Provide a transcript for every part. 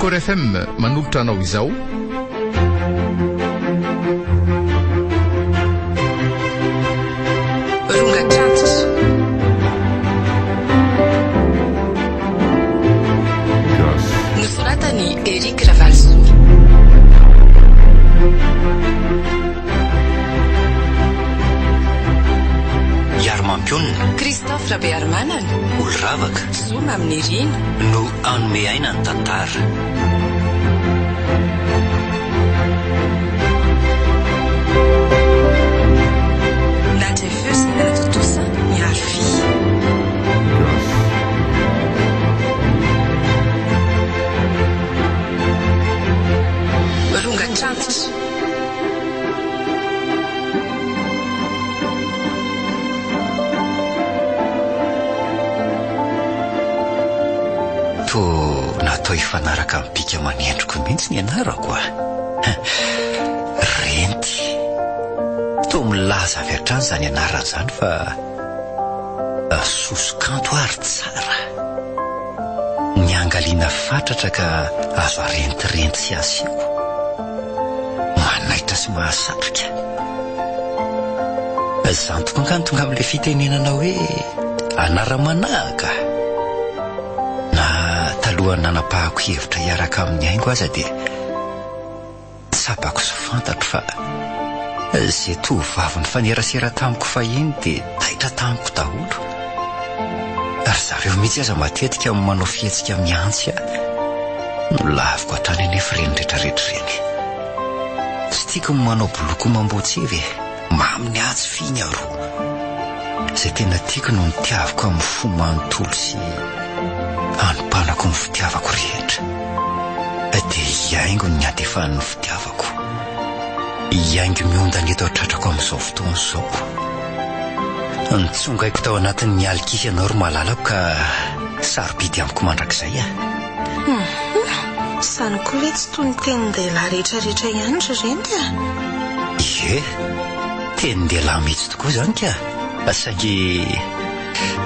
Accord FM manolotra anao izao. Rongatrantitra. Nosoratan'i Eric Ravalisoa. Hiarimampionona. Christophe Rabearimanana. Oloravaka. Zo Maminirina. No hanome aina ny tantara. Nandre feo sy nanatontosa ny Harvey. Rongatrantitra. Toa natao hifanaraka amin'ny bika aman'endriko mihitsy ny anarako a! Renty. Toa milaza avy hatrany izany anarana izany fa soso-kanto ary tsara. Niangaliana fatratra ka azo arentirenty sy aseho. Manaitra sy mahasarika. Izany tokoa angaha no tonga amin'ilay fitenenana hoe anara-manahaka? Na talohan'ny nanapahako hevitra hiaraka amin'ny haingo aza dia tsapako sy fantatro fa izay tovovavy nifanerasera tamiko fahiny dia taitra tamiko daholo. Ry zareo mihitsy aza matetika no manao fihetsika mihantsy ahy. Nolaviko hatrany anefa ireny retraretra ireny. Tsy tiako ny manao boloky mamboatsivy e! Mamy ny ahy tsy fihiny aroa. Izay tena tiako no nitiaviko amin'ny fo manontolo sy anompanako ny fitiavako rehetra. Dia hihaingo ny niantefan'ny fitiavako. Hihaingo miondana eto an-tratrako amin'izao fotoana izao. Nitsongaiko tao anatin'ny alikisa ianao ry malalako ka sarobidy amiko mandrakizay a! Hum, izany koa ve tsy toy ny tenin-dehilahy rehetrarehetra ihany ry renty a? Ie, tenin-dehilahy mihitsy tokoa izany ka! Saingy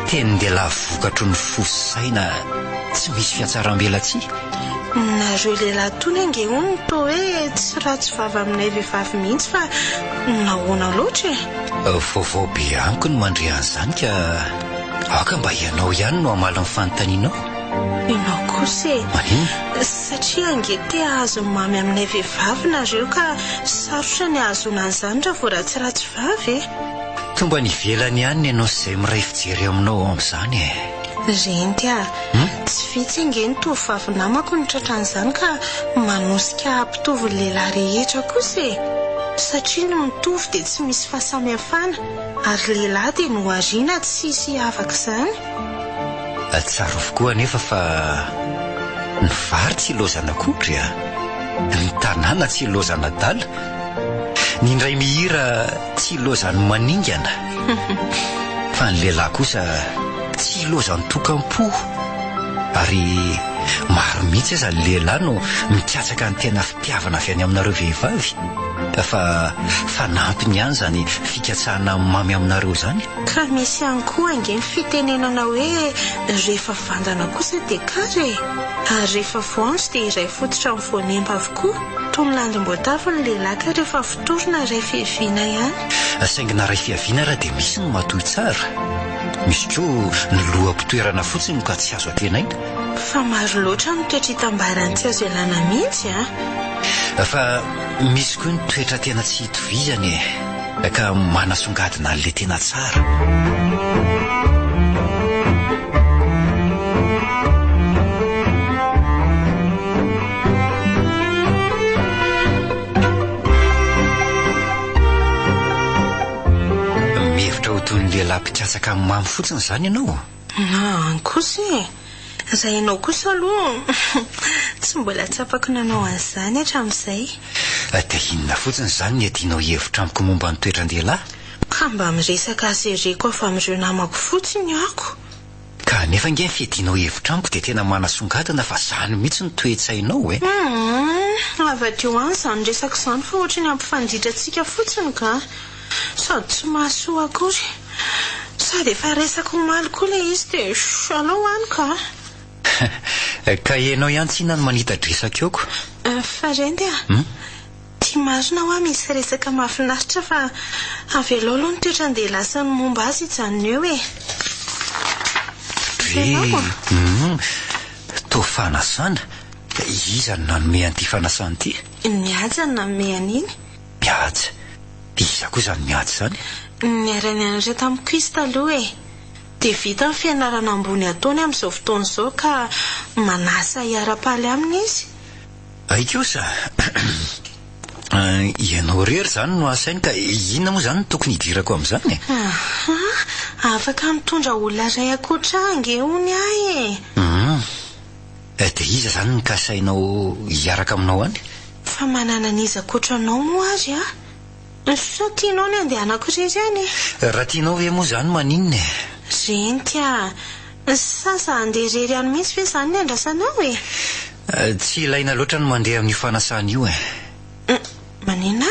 tenin-dehilahy vokatry ny fo sy saina tsy misy fihatsaram-belatsihy. Nareo lehilahy tony ange hono toa hoe tsy ratsy vava aminay vehivavy mihitsy fa nahoana loatra e? Vaovao be amiko ny mandre an'izany ka aoka mba ianao ihany no hamaly ny fanontanianao. Ianao kosa e! Maninona? Satria ange te hahazo ny mamy aminay vehivavy nareo ka sarotra ny hahazoana an'izany raha vao ratsiratsy vava e! Tonga any ivelany ihany ny anao sy izay miray fijery aminao ao amin'izany e! Renty a! Tsy vitsy ange ny tovovavy namako no tratran'izany ka manosika hampitovy ny lehilahy rehetra kosa e! Satria ny mitovy dia tsy misy fahasamihafana ary lehilahy dia nohariana tsy hisy hiavaka izany. Tsarovy koa anefa fa ny vary tsy ilaozan'akondro a! Ny tanàna tsy ilaozan'adala! Ny indray mihira tsy ilaozan'ny maningana! Fa ny lehilahy kosa tsy ilaozan-tokam-po ary maro mihitsy aza ny lehilahy no mikatsaka ny tena fitiavana avy any aminareo vehivavy fa fanampiny ihany izany fikatsahana mamy aminareo izany. Ka misy ihany koa ange ny fitenenana hoe rehefa vandana kosa dia kara e! Ary rehefa voanjo dia iray fototra amin'ny voanemba avokoa. Toy ny landim-boatavo ny lehilahy ka rehefa fotorina iray fiaviana ihany. Saingy na iray fiaviana ara dia misy ny matoy tsara. Misy koa ny loham-pitoerana fotsiny ka tsy azo antenaina. Fa maro loatra ny toetra itambarany tsy azo ialana mihitsy a! Fa misy koa ny toetra tena tsy itovizana e! Ka manasongadina an'ilay tena tsara. Mihevitra ho toy ny lehilahy mpikatsaka amin'ny mamy fotsiny izany ianao? An kosa e! Raha ianao kosa aloha tsy mbola tsapako nanao an'izany hatramin'izay. Dia inona fotsiny izany ny iadianao hevitra amiko momba ny toetran-dehilahy? Ka mba miresaka azy reko avy amin'ireo namako fotsiny ako. Ka nefa ange ny fiadianao hevitra amiko dia tena manasongadina fa zany mihitsy ny toe-tsainao e! Humm, avadiho any izany resaka izany fa ohatry ny hampifanditra antsika fotsiny ka! Sady tsy mahasoa akory. Sady efa resaka omaly koa ilay izy dia shh alao any ka! Ka ianao ihany tsinona no manita-dresaka eo ko. Fa Rendy a! Ty marina hoa misy resaka mahafinaritra fa avelao aloha ny toetran-dehilahy sy ny momba azy hijanona eo e! Dre, hum, toa fanasana? Iza no nanome an'ity fanasana ity? Mihaja no nanome an'iny. Mihaja? Iza koa izany Mihaja izany? Niara-nianatra tamiko izy taloha e! Dia vita ny fianarana ambony ataony amin'izao fotoana izao ka manasa hiara-paly aminy izy. Hay kosa! Ianao irery izany no asainy ka inona moa izany no tokony hidirako amin'izany e? Aha! Afaka mitondra olona iray ankoatra ahy ange hono ahy e! Hum! Dia iza izany no kasainao hiaraka aminao any? Fa manana an'iza ankoatra anao moa ary aho? Sa tianao ny handehanako irery any e? Raha tianao ve moa izany maninona e? Renty a! Sa za handeha irery any mihitsy ve izany ny andrasanao e? Tsy ilaina loatra ny mandeha amin'io fanasana io e. Maninona?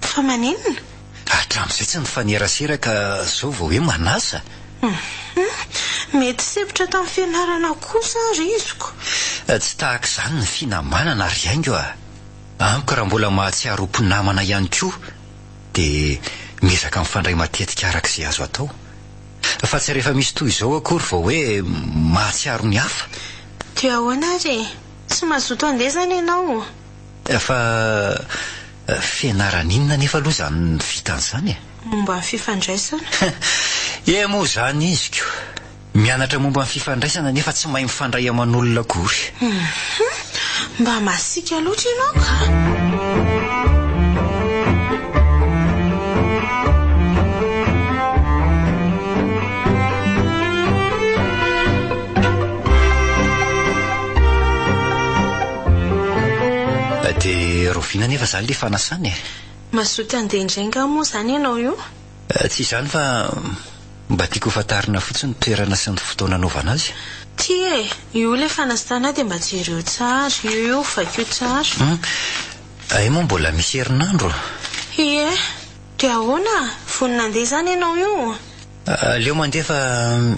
Fa maninona? Hatramin'izay tsy nifanerasera ka izao vao hoe manasa? Hum! Mety sempotra tamin'ny fianarana kosa ary iziko. Tsy tahaka izany ny finamanana ry haingo a! Amiko raha mbola mahatsiaro ho mpinamana ihany koa dia miezaka mifandray matetika araka izay azo atao. Fa tsy rehefa misy toy izao akory vao hoe mahatsiaro ny hafa. Dia ahoana ary e? Tsy mazoto handeha izany ianao? Fa fianarana inona anefa aloha izany vitany izany e? Momba ny fifandraisana. Ea moa izany izy ko! Mianatra momba ny fifandraisana nefa tsy mahay mifandray aman'olona akory. Hum, mba masiaka loatra ianao ka! Dia rahoviana anefa izany ilay fanasana e? Mazoto handeha indray angaha moa izany ianao io? Tsy izany fa Mba tiako ho fantarina fotsiny ny toerana sy ny fotoana anaovana azy. Ty e! Io ilay fanasana dia mba jereo tsara, io io vakio tsara. Hum, hay moa mbola misy herinandro. Ie, dia ahoana? Vonona handeha izany ianao io? Aleo mandeha fa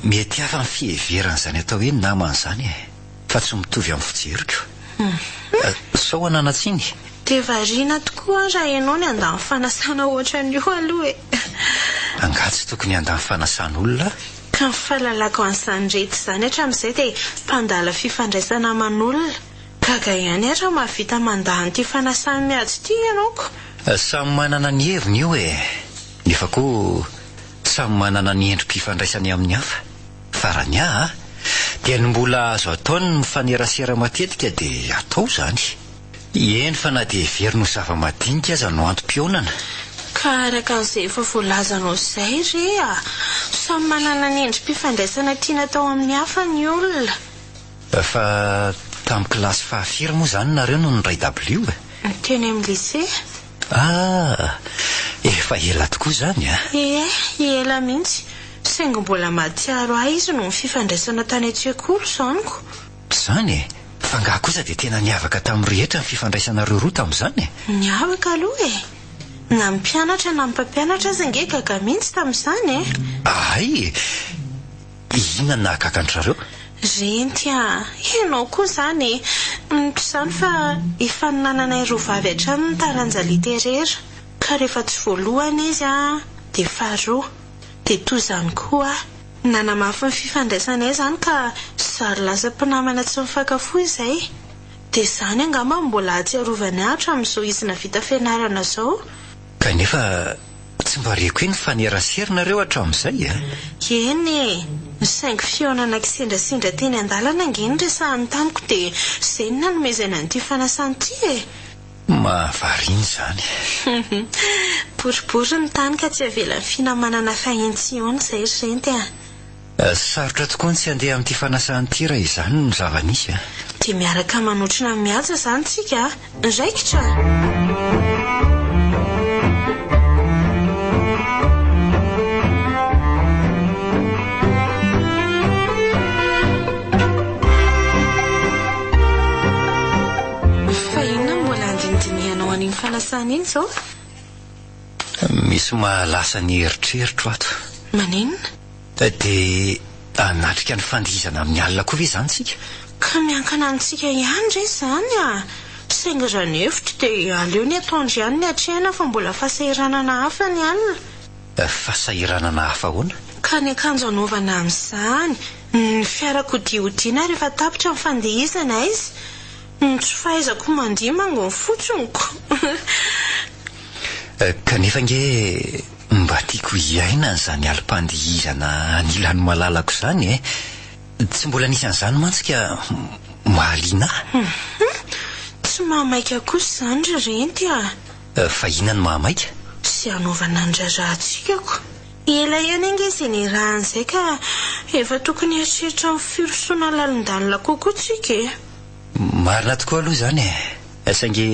mety hafa ny fiheverana izany atao hoe namana izany e! Fa tsy mitovy amin'ny fijeriko. Sao hanana-tsiny? Dia variana tokoa aho raha ianao ny handany fanasana ohatran'io aloha e! Angaha tsy tokony handany fanasan'olona aho? Ka ny fahalalako an'izany rehetra izany hatramin'izay dia mpandala fifandraisana aman'olona. Gaga ihany aho raha mahavita mandà an'ity fanasan'i Mihaja ity ianao ko! Samy manana ny heviny io e! Nefa koa samy manana ny endri-pifandraisany amin'ny hafa. Fa raha ny ahy dia ny mbola azo atao ny mifanerasera matetika dia atao izany. Eny fa na dia heverina ho zava-madinika aza no antom-pihaonana. Ka araka an'izay efa voalazanao izay re a! Samy manana ny endri-pifandraisana tiana atao amin'ny hafa ny olona. Fa tamin'ny kilasy fahafiry moa izany nareo no niray dabilio e? Teny amin'ny lycée. Ah! Efa ela tokoa izany a! Ie, ela mihitsy. Saingy mbola mahatsiaro ahy izy noho ny fifandraisana tany an-tsekoly izany ko! Izany e! Fa angaha kosa dia tena niavaka tamin'ny rehetra ny fifandraisanareo roa tamin'izany e? Niavaka aloha e! Na ny mpianatra na ny mpampianatra aza ange gaga mihitsy tamin'izany e! Hay e! Inona no nahagaga an-dry zareo? Renty a! Ianao koa izany e! Tsy izany fa ifaninananay roa vavy hatrany ny taranja literera, ka rehefa tsy voalohany izy a, dia faharoa. Dia toy izany koa aho. Nanamafy ny fifandraisanay izany ka zary lasa mpinamana tsy mifankafoy izay. Dia izany angamba no mbola ahatsiarovany ahy hatramin'izao izy navita fianarana izao. Kanefa Tsy mba reko hoe nifanerasera nareo hatramin'izay e! Eny e! Saingy fihaonana kisendrasendra teny an-dalana ange no resahany tamiko dia izay no nanomezany an'ity fanasana ity e! Mahavariana izany. Boribory ny tany ka tsy avelan'ny finamanana fahiny tsy hihaona izay ry renty a! Sarotra tokoa ny tsy handeha amin'ity fanasana ity raha izany no zava-nisy a! Dia miaraka manotrona an'i Mihaja izany tsika a! Raikitra! Fa inona no mbola andinidinihanao an'iny fanasana iny izao? Misy mahalasa ny eritreritro ato. Maninona? Dia hanatrika ny fandihizana amin'ny alina koa ve izany isika? Ka miankina amintsika ihany re izany a! Saingy raha ny hevitro dia aleo ny atoandro ihany ny atrehina fa mbola fahasahiranana hafa ny alina. Fahasahiranana hafa ahoana? Ka ny akanjo anaovana amin'izany, ny fiarakodia hodiana rehefa tapitra ny fandihizana aiza? Ny tsy fahaizako mandihy mangony fotsiny ko! Kanefa ange mba tiako hiainana izany alim-pandihizana anilan'ny malalako izany e! Tsy mbola nisy an'izany mantsy ka mahaliana ahy. Hum! Tsy mahamaika kosa izany ry Renty a! Fa inona no mahamaika? Tsy hanaovana ny raharahantsika ko! Ela ihany ange izay niarahana izay ka efa tokony hieritreritra ny firosoana lalindalina kokoa tsika e! Marina tokoa aloha izany e! Saingy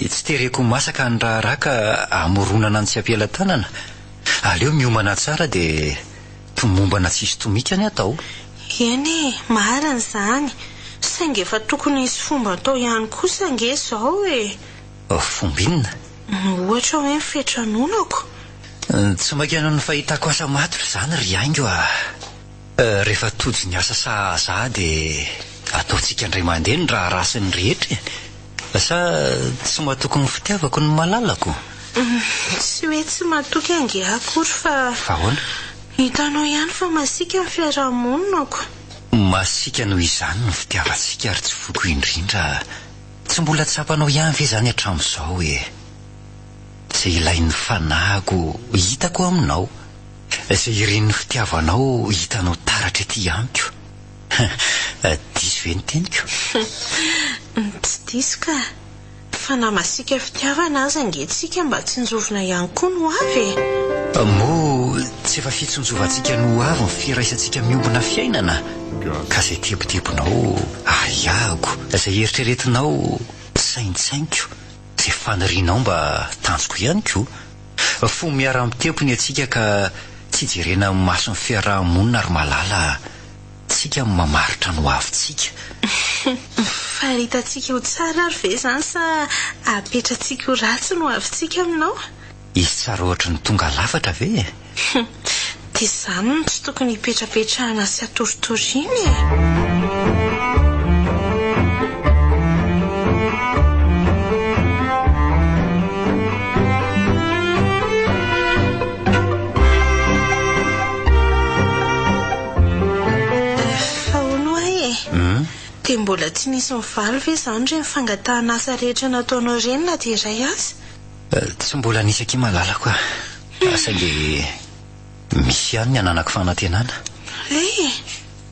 tsy tereko ho masaka ny raharaha ka hamoronana ny tsy am-pelatanana. Aleo miomana tsara dia tomombana tsisy tomika ny atao. Eny e, marina izany, saingy efa tokony hisy fomba atao ihany kosa ange izao e! Fomba inona? Ohatra hoe ny fetranonako. Tsy maika noho ny fahitako asa matotra izany ry haingo a! Rehefa tojo ny asa sahaza ahy dia ataontsika indray mandeha ny raharaha sy ny rehetra e! Sa tsy matoky ny fitiavako ny malalako? Tsy hoe tsy matoky ange akory fa. Fa ahoana? Hitanao ihany fa masiaka ny fiaraha-moninako. Masiaka noho izany ny fitiavantsika ry tsy foko indrindra. Tsy mbola tsapanao ihany ve izany hatramin'izao e? Izay ilain'ny fanahiko hitako aminao. Izay irin'ny fitiavanao hitanao taratra ety amiko. Diso ve ny teniko? Tsy diso ka. Fa na masiaka fitiavana aza ange tsika mba tsinjovina ihany koa ny ho avy e! Moa tsy efa fitsinjovantsika ny ho avy ny firaisantsika miombona fiainana? Ka izay tebitebinao ahiahiko, izay eritreretinao saintsainiko, izay fanirianao mba tanjoko ihany koa. Fo miara-mitepo ny antsika ka tsy jerena amin'ny mason'ny fiaraha-monina ry malala a! Tsika no mamaritra ny hoavintsika. Faritantsika ho tsara ary ve izany sa apetratsika ho ratsy ny hoavintsika aminao? Izy tsara ohatry ny tonga lafatra ve e? Dia izany no tsy tokony hipetrapetrahana sy hatoritoriana e! Fa hono hoa e! Dia mbola tsy nisy nivaly ve izany ireny fangatahana asa rehetra nataonao ireny na dia iray aza? Tsy mbola nisy akia malalako a! Saingy misy ihany ny ananako fanantenana. Eh!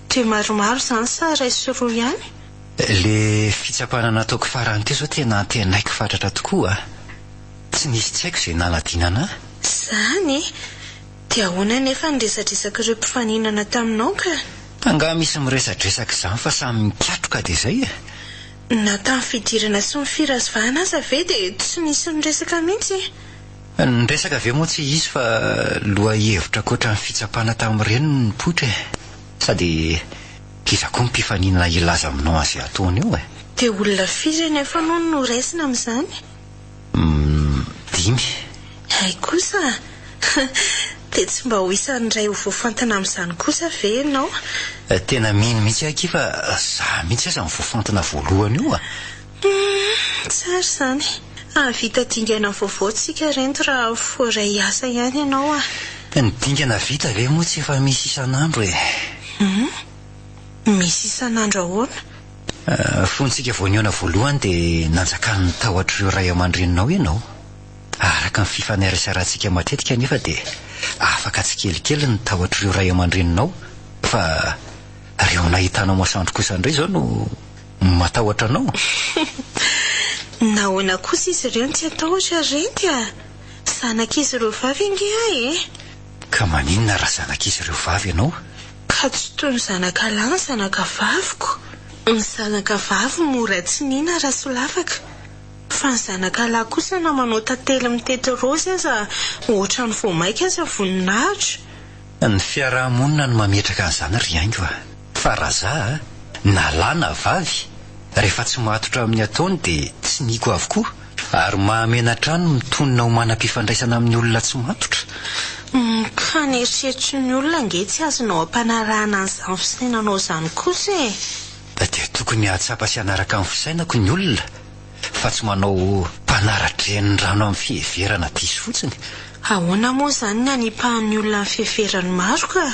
Dia maromaro izany sa iray sy roa ihany? Le fitsapana nataoko farany teo izao tena antenaiko fatratra tokoa a! Tsy nisy tsy haiko izay nanadinana ahy. Izany e! Dia ahoana anefa ny resadresak'ireo mpifaninana taminao ka? Angaha misy miresadresaka izany fa samy mikatroka dia izay e! Na tamin'ny fidirana sy ny firazivahana aza ve dia tsy nisy niresaka mihitsy e? Ny resaka ve moa tsy hisy fa lohahevitra ankoatra ny fitsapana tamin'ireny no nipoitra e! Sady iza koa ny mpifaninana hilaza aminao an'izay ataony eo e? Dia olona firy anefa aloha no noraisina amin'izany? Humm, dimy. Hay kosa! Dia tsy mba ho isan'ny iray ho voafantina amin'izany kosa ve ianao? Tena mino mihitsy aho akia fa za mihitsy aza no voafantina voalohany io a! Humm, tsara izany. Hahavita dingana vaovao tsika renty raha voaray hiasa ihany ianao a! Ny dingana vita ve moa tsy efa misy isan'andro e? Humm, misy isan'andro ahoana? Fony tsika vao nihaona voalohany dia nanjakan'ny tahotr'ireo ray aman-dreninao ianao. Araka ny fifaneraserantsika matetika anefa dia afaka tsikelikely ny tahotr'ireo ray aman-dreninao fa ireo nahitanao masoandro kosa indray izao no matahotra anao. Nahoana kosa izy ireo no tsy hatahotra ry renty a? Zanak'izy ireo vavy ange aho e! Ka maninona raha zanak'izy ireo vavy ianao? Ka tsy toy ny zanaka lahy ny zanaka vaviko. Ny zanaka vavy mora tsiniana raha solafaka. Fa ny zanaka lahy kosa na manao tantely mitety raozy aza ohatran'ny vao maika aza voninahitra. Ny fiaraha-monina no mametraka an'izany ry haingo a! Fa raha za a, na lahy na vavy, rehefa tsy matotra amin'ny ataony dia tsiniko avokoa, ary mahamenatra ahy ny mitonona ho manam-pifandraisana amin'ny olona tsy matotra. Ka ny eritreritry ny olona ange tsy azonao ampanarahana an'izany fisainanao izany kosa e! Dia tokony hahatsapa sy hanaraka ny fisainako ny olona fa tsy manao mpanara-drenirano amin'ny fiheverana diso fotsiny. Ahoana moa izany ny hanipahan'ny olona ny fiheverany maro ka?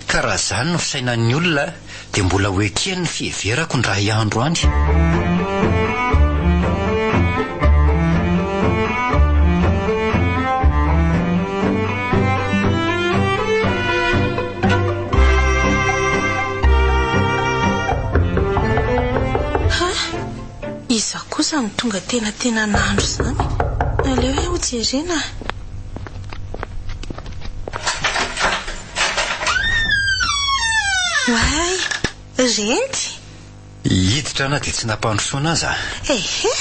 Ka raha izany no fisainan'ny olona dia mbola ho ekeny ny fiheverako indray andro any. Ha! Iza kosa no tonga tena tena nahandro izany? Aleo hoe ho jerena. Oay! Renty! Hiditra na dia tsy nampandrosoana aza. Ehe!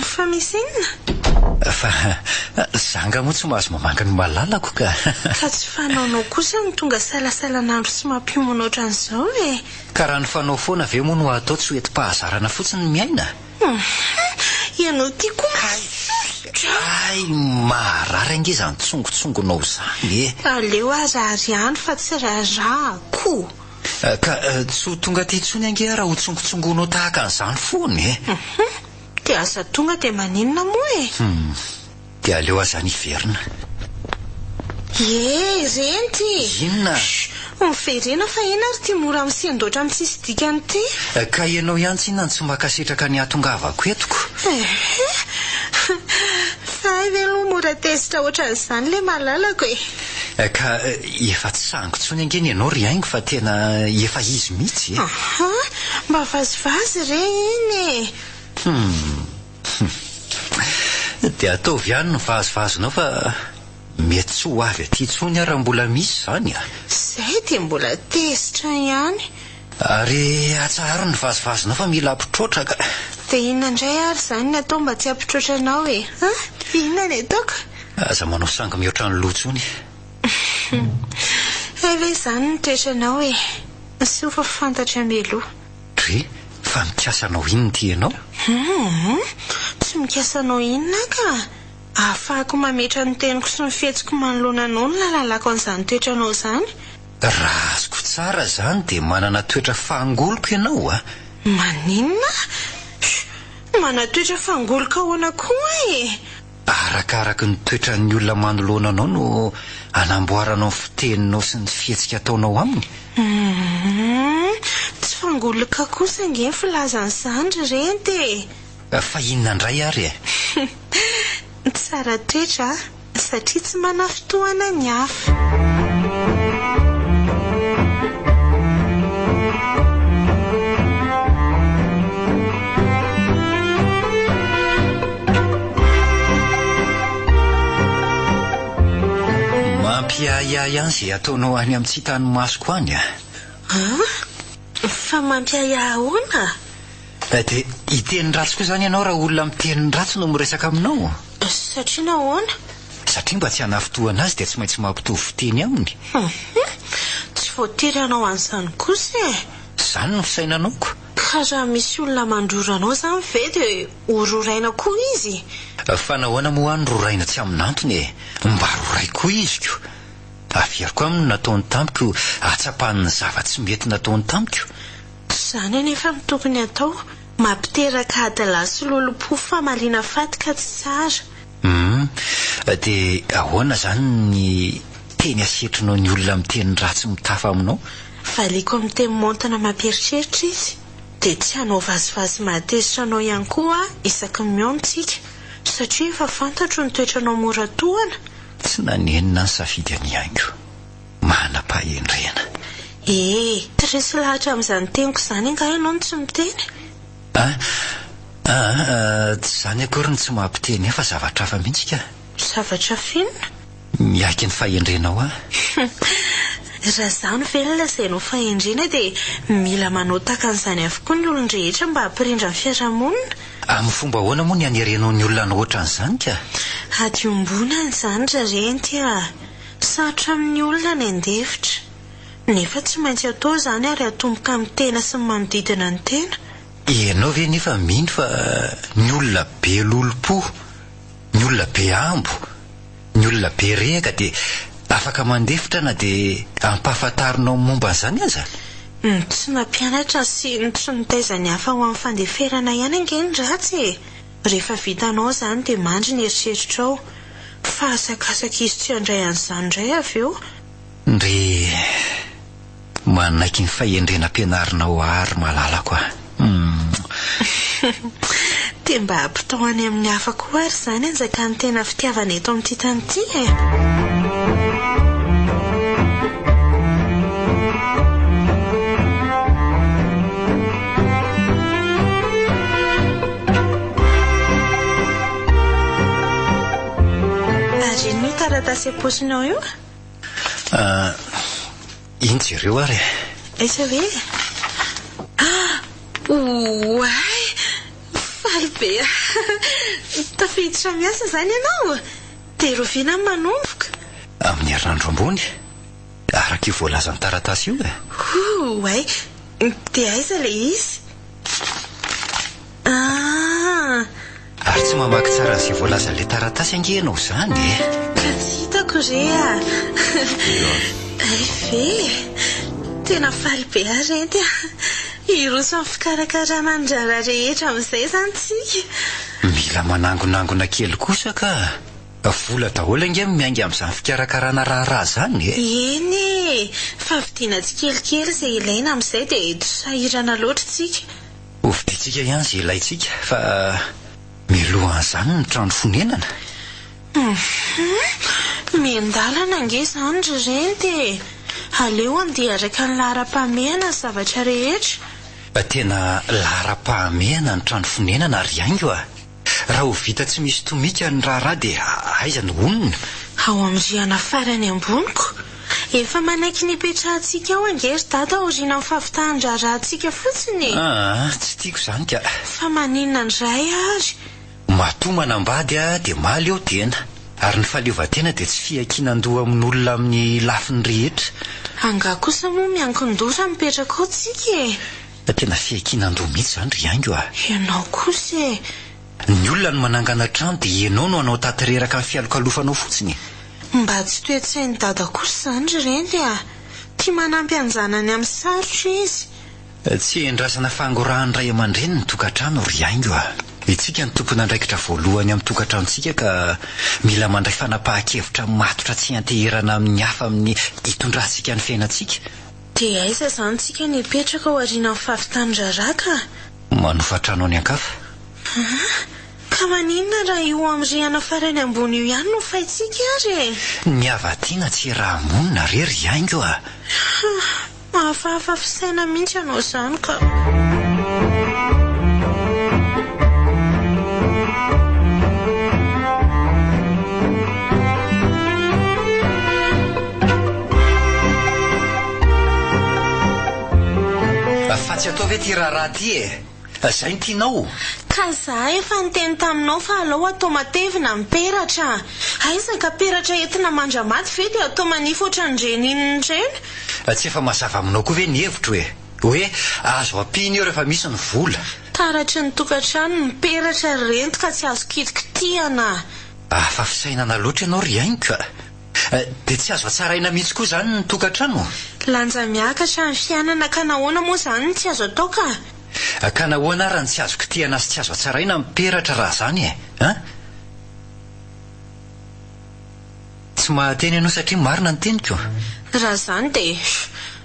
Fa misy inona? Fa za nga moa tsy mahazo mamangy ny malalako ka. Ka tsy fanaonao kosa ny tonga salasalan'andro sy mampiomana ohatran'izao e! Ka raha ny fanao foana ve moa no atao tsy ho entim-pahazarana fotsiny ny miaina? Hum! Ianao ity koa masosotra! Hay! Maharary ange izany tsongotsongonao izany e! Aleo harary ihany fa tsy rarahako! Ka tsy ho tonga aty intsony ange aho raha ho tsongotsongonao tahaka an'izany foana e! Hum! Dia aza tonga dia maninona moa e? Hum! Dia aleo aza any hiverina. Ie, renty! Inona? Shh! Miverena fa ina ary ity mora misendoatra amin'ny tsisy dikany ity? Ka ianao ihany tsinona no tsy mankasitraka ny hahatongavako eto ko! Ehe! Fa hay ve aloha mora tezitra ohatran'izany ilay malalako e! Ka efa tsy sangy intsony ange ny anao ry haingo fa tena efa izy mihitsy e! Aha! Mba vazivazy re iny e! Hum! Dia ataovy ihany ny vazivazinao fa mety tsy ho avy aty intsony aho raha mbola misy izany a! Izay dia mbola tezitra ihany. Ary atsaharo ny vazivazinao fa mila hampitroatra ka! Dia inona indray ary izany ny atao mba tsy hampitroatra anao e? An? Inona ny ataoko? Aza manao sangy mihoatra ny loha intsony. Hay ve izany ny toetranao e? Soa fa fantatra mialoha. Dre, fa mikasa hanao inona ity ianao? Hum, tsy mikasa hanao inona aho ka! Ahafahako mametra ny teniko sy ny fihetsiko manoloana anao ny nahalalako an'izany toetranao izany. Raha azoko tsara izany dia manana toetra fangoloka ianao a! Maninona? Humm, Manan-toetra fangoloka ahoana koa e? Arakaraky ny toetran'ny olona manoloana anao no anamboaranao ny fiteninao sy ny fihetsika ataonao aminy. Humm, tsy fangoloka kosa ange ny filaza an'izany ry renty e! Fa inona indray ary e? Tsara toetra satria tsy manafintohana ny hafa. Mampiahiahy ahy izay ataonao any amin'ny tsy hitan'ny masoko any a! An? Fa mampiahiahy ahoana? Dia hiteny ratsy koa izany ianao raha olona miteny ratsy no miresaka aminao? Satria nahoana? Satria mba tsy hanafintohana azy dia tsy maintsy mampitovy fiteny aminy. Hum, tsy voatery hanao an'izany kosa e! Izany no fisainanao ko! Ka raha misy olona mandrora anao izany ve dia ho roraina koa izy? Fa nahoana moa aho no roraina tsy amin'antony e? Mba roray koa izy ko! Averiko aminy ny nataony tamiko hahatsapany ny zava-tsy mety nataony tamiko. Tsy izany anefa no tokony hatao. Mampiteraka adilahy sy lolompo famaliana faty ka tsy tsara. Humm, dia ahoana izany ny teny asetrinao ny olona miteny ratsy mitafa aminao? Valiako amin'ny teny maontina mampieritreritra izy, dia tsy hanao vazivazy mahatezitra anao ihany koa aho isaky ny mihaona isika, satria efa fantatro ny toetranao mora tohana. Tsy nanenina ny safidy an'i Haingo. Manam-pahendrena. Ee, tsy resy lahatra amin'izany teniko izany angaha ianao no tsy miteny? A, aa, tsy izany akory no tsy mampiteny ahy fa zavatra hafa mihitsy ka. Zavatra hafa inona? Miaiky ny fahendrenao aho. Raha izany ve no lazainao fahendrena dia mila manao tahaka an'izany avokoa ny olon-drehetra mba hampirindra ny fiarahamonina. Amin'ny fomba ahoana moa ny hanerenao ny olona hanao ohatran'izany ka? Ady iombonana izany Rarenty a! Sarotra amin'ny olona ny handefitra. Nefa tsy maintsy atao izany ary atomboka amin'ny tena sy ny manodidina ny tena. Ianao ve nefa mino fa ny olona be lolompo, ny olona be hambo, ny olona be rehaka dia afaka mandefitra na dia ampahafantarinao ny momba an'izany aza? Ny tsy nampianatra sy ny tsy nitaiza ny hafa ho amin'ny fandeferana ihany ange ny ratsy e! Rehefa vitanao izany dia mandry ny eritreritrao. Fa asakasaka izy tsy handray an'izany indray avy eo. Ndry manaiky ny fahendrena ampianarinao ahy ry malalako a! Humm. Dia mba ampitao any amin'ny hafa koa ary izany hanjakan'ny tena fitiavana eto amin'ity tany ity e! Ary inona io taratasy am-paosinao io? Ah, iny jereo ary e. Aiza ve? Ah! Oay! Faly be aho! Tafiditra miasa izany ianao? Dia rahoviana no manomboka? Amin'ny herinandro ambony, araka io voalazan'ny taratasy io e. Oay! Dia aiza ilay izy? Ah! Ary tsy mamaky tsara an'izay voalazan'ilay taratasy ange ianao izany e! Ka tsy hitako re a! Hay ve e! Tena faly be aho Renty a! Hiroso amin'ny fikarakarana ny raharaha rehetra amin'izay izany tsika. Mila manangonangona kely kosa ka! Vola daholo ange no miainga amin'izany fikarakarana raharaha izany e! Eny e! Fa vidiana tsikelikely izay ilaina amin'izay dia tsy sahirana loatra isika. Hovidintsika ihany izay ilaintsika fa mialohan'izany ny trano fonenana. Hum! Miandalana ange izany ry Renty e! Aleo andeha araka ny laharam-pahamehana ny zavatra rehetra. Tena laharam-pahamehana ny trano fonenana ry Haingo a! Raha ho vita tsy misy tomika ny raharaha dia aiza no honina? Ao amin'ny rihana farany amboniko. Efa manaiky ny hipetrahantsika ao ange ry Dada aorianan'ny fahavitahan-draharahantsika fotsiny e! Aa, tsy tiako izany ka! Fa maninona indray ary? Matoa manambady dia mahaleo tena. Ary ny fahaleovantena dia tsy fiankinan-doha amin'olona amin'ny lafiny rehetra. Angaha kosa moa miankin-doha raha mipetraka ao tsika e? Tena fiankinan-doha mihitsy izany ry Haingo a! Ianao kosa e! Ny olona no manangana trano dia ianao no hanao tatireraka ny fialokalofanao fotsiny e! Mba tsy toe-tsain'i Dada kosa izany ry Renty a! Tia manampy an-janany amin'ny sarotra izy. Tsy endrasana fangorahan'ny ray aman-dreny ny tokantrano ry Haingo a! Itsika no tompon'andraikitra voalohany amin'ny tokantranontsika ka mila mandray fanapahan-kevitra matotra tsy ianteherana amin'ny hafa amin'ny hitondrantsika ny fiainantsika. Dia aiza izany tsika no hipetraka ao aorianan'ny fahavitan'ny raharaha ka? Manofa trano any an-kafa. Aa! Ka maninona raha io amin'ny rihana farany ambony io ihany no faintsika ary e? Ny hava-tiana tsy iaraha-monina re ry Haingo a! Ha! Hafahafa fisaina mihitsy ianao izany ka! Fa tsy atao ve ity raharaha ity e? Zay no tianao? Ka za efa niteny taminao fa alao atao matevina ny peratra. Aiza ka peratra entina mandramaty ve dia atao manify ohatran'ireny inona ireny? Tsy efa mazava aminao koa ve ny hevitro e? Hoe azo ampiana io rehefa misy ny vola. Taratry ny tokantrano ny peratra ry renty ka tsy azo kitikitihana. Hafa fisainana loatra ianao ry Haingo ka. Dia tsy azo hatsaraina mihitsy koa izany ny tokantrano? Lanja miakatra ny fiainana ka nahoana moa izany no tsy azo atao ka? Ka nahoana ary no tsy azo kitihana sy tsy azo hatsaraina ny peratra raha izany e? An? Tsy mahateny ianao satria marina ny teniko? Raha izany dia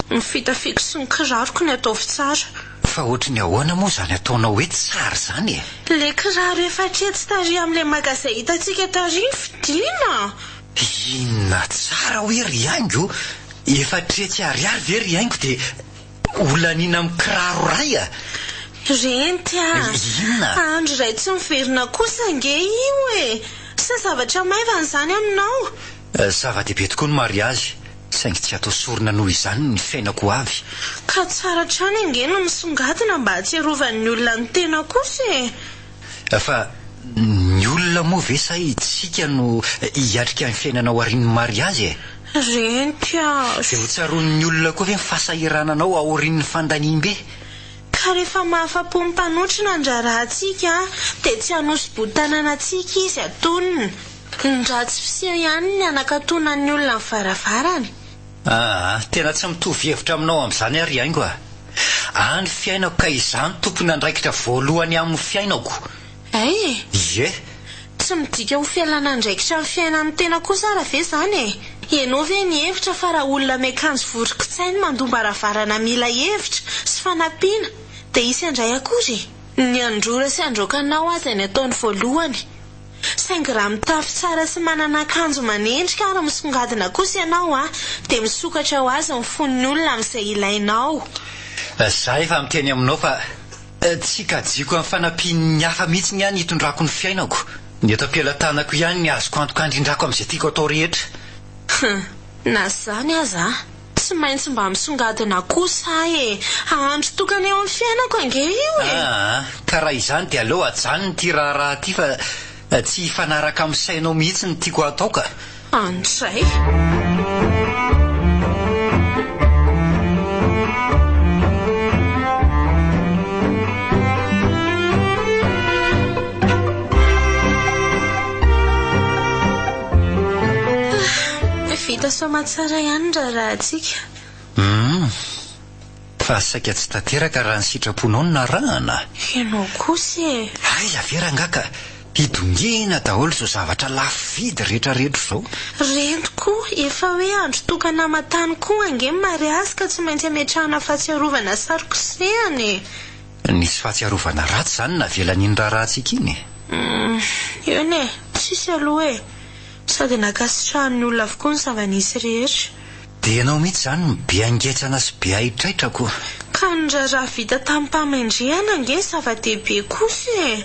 ny fitafiako sy ny kiraroko no ataovy tsara. Fa ohatry ny ahoana moa izany ataonao hoe tsara izany e? Ilay kiraro efa hatretsy tary amin'ilay magazay hitantsika tary no vidiana. Inona tsara hoe ry Haingo? Efa hatretsy ariary ve ry Haingo dia ho laniana amin'ny kiraro iray a? Renty a! Inona? Andro iray tsy miverina kosa ange io e! Sa zavatra maivana izany aminao? Zava-dehibe tokoa ny mariazy, saingy tsy atao sorona noho izany ny fiainako ho avy. Ka tsara hatrany ange no misongadina mba hahatsiarovan'ny olona ny tena kosa e! Fa ny olona moa ve sa isika no hiatrika ny fiainana aorian'ny mariazy e? Renty a! Dia ho tsaroan'ny olona koa ve ny fahasahirananao aorian'ny fandaniam-be? Ka rehefa mahafa-po ny mpanotrona ny raharahantsika dia tsy hanosi-bohon-tanana antsika izy atonony. Ny ratsy fiseho ihany ny hanakatonan'ny olona ny varavarany. Aa, tena tsy mitovy hevitra aminao amin'izany aho ry Haingo a! Ahy ny fiainako ka izaho no tompon'andraikitra voalohany amin'ny fiainako. Hay e! Ie. Tsy midika ho fialana andraikitra amin'ny fiainan'ny tena kosa ara ve izany e? Ianao ve nihevitra fa raha olona miakanjo voron-kitsainy mandom-baravarana mila hevitra sy fanampiana dia hisy handray akory? Ny handrora sy handroaka anao aza ny ataony voalohany. Saingy raha mitafy tsara sy manana akanjo manendrika ary misongadina kosa ianao a, dia misokatra ho azy ny fon'ny olona amin'izay ilainao. Za efa miteny aminao fa Tsy kajiako amin'ny fanampian'ny hafa mihitsy ny ahy ny hitondrako ny fiainako. Ny eto am-pelatanako ihany ny azoko antoka handrindrako amin'izay tiako atao rehetra. Hum, na izany aza, tsy maintsy mba misongadina kosa aho e! Andro tokana eo amin'ny fiainako ange io e! Aa, ka raha izany dia aleo ajanony ity raharaha ity fa tsy hifanaraka amin'ny sainao mihitsy ny tiako hatao ka. Andray. Vita soamatsara ihany ny raharahantsika. Humm. Fa saika tsy tanteraka raha ny sitraponao no narahana. Ianao kosa e! Aiza ve rangaha ka hidongena daholo izao zavatra lafo vidy rehetra rehetra izao. Reny tokoa, efa hoe andro tokana aman-tany koa ange ny mariazy ka tsy maintsy ametrahana fahatsiarovana saro-kosehana e! Nisy fahatsiarovana ratsy izany navelan'iny raharahantsika iny e! Humm, eny e, tsisy aloha e! Sady nankasitrahan'ny olona avokoa ny zava-nisy rehetra. Dia ianao mihitsy izany no be angetsana sy be haitraitra ko. Ka ny raharaha vita tamim-pahamendrehana ange ny zava-dehibe kosa e!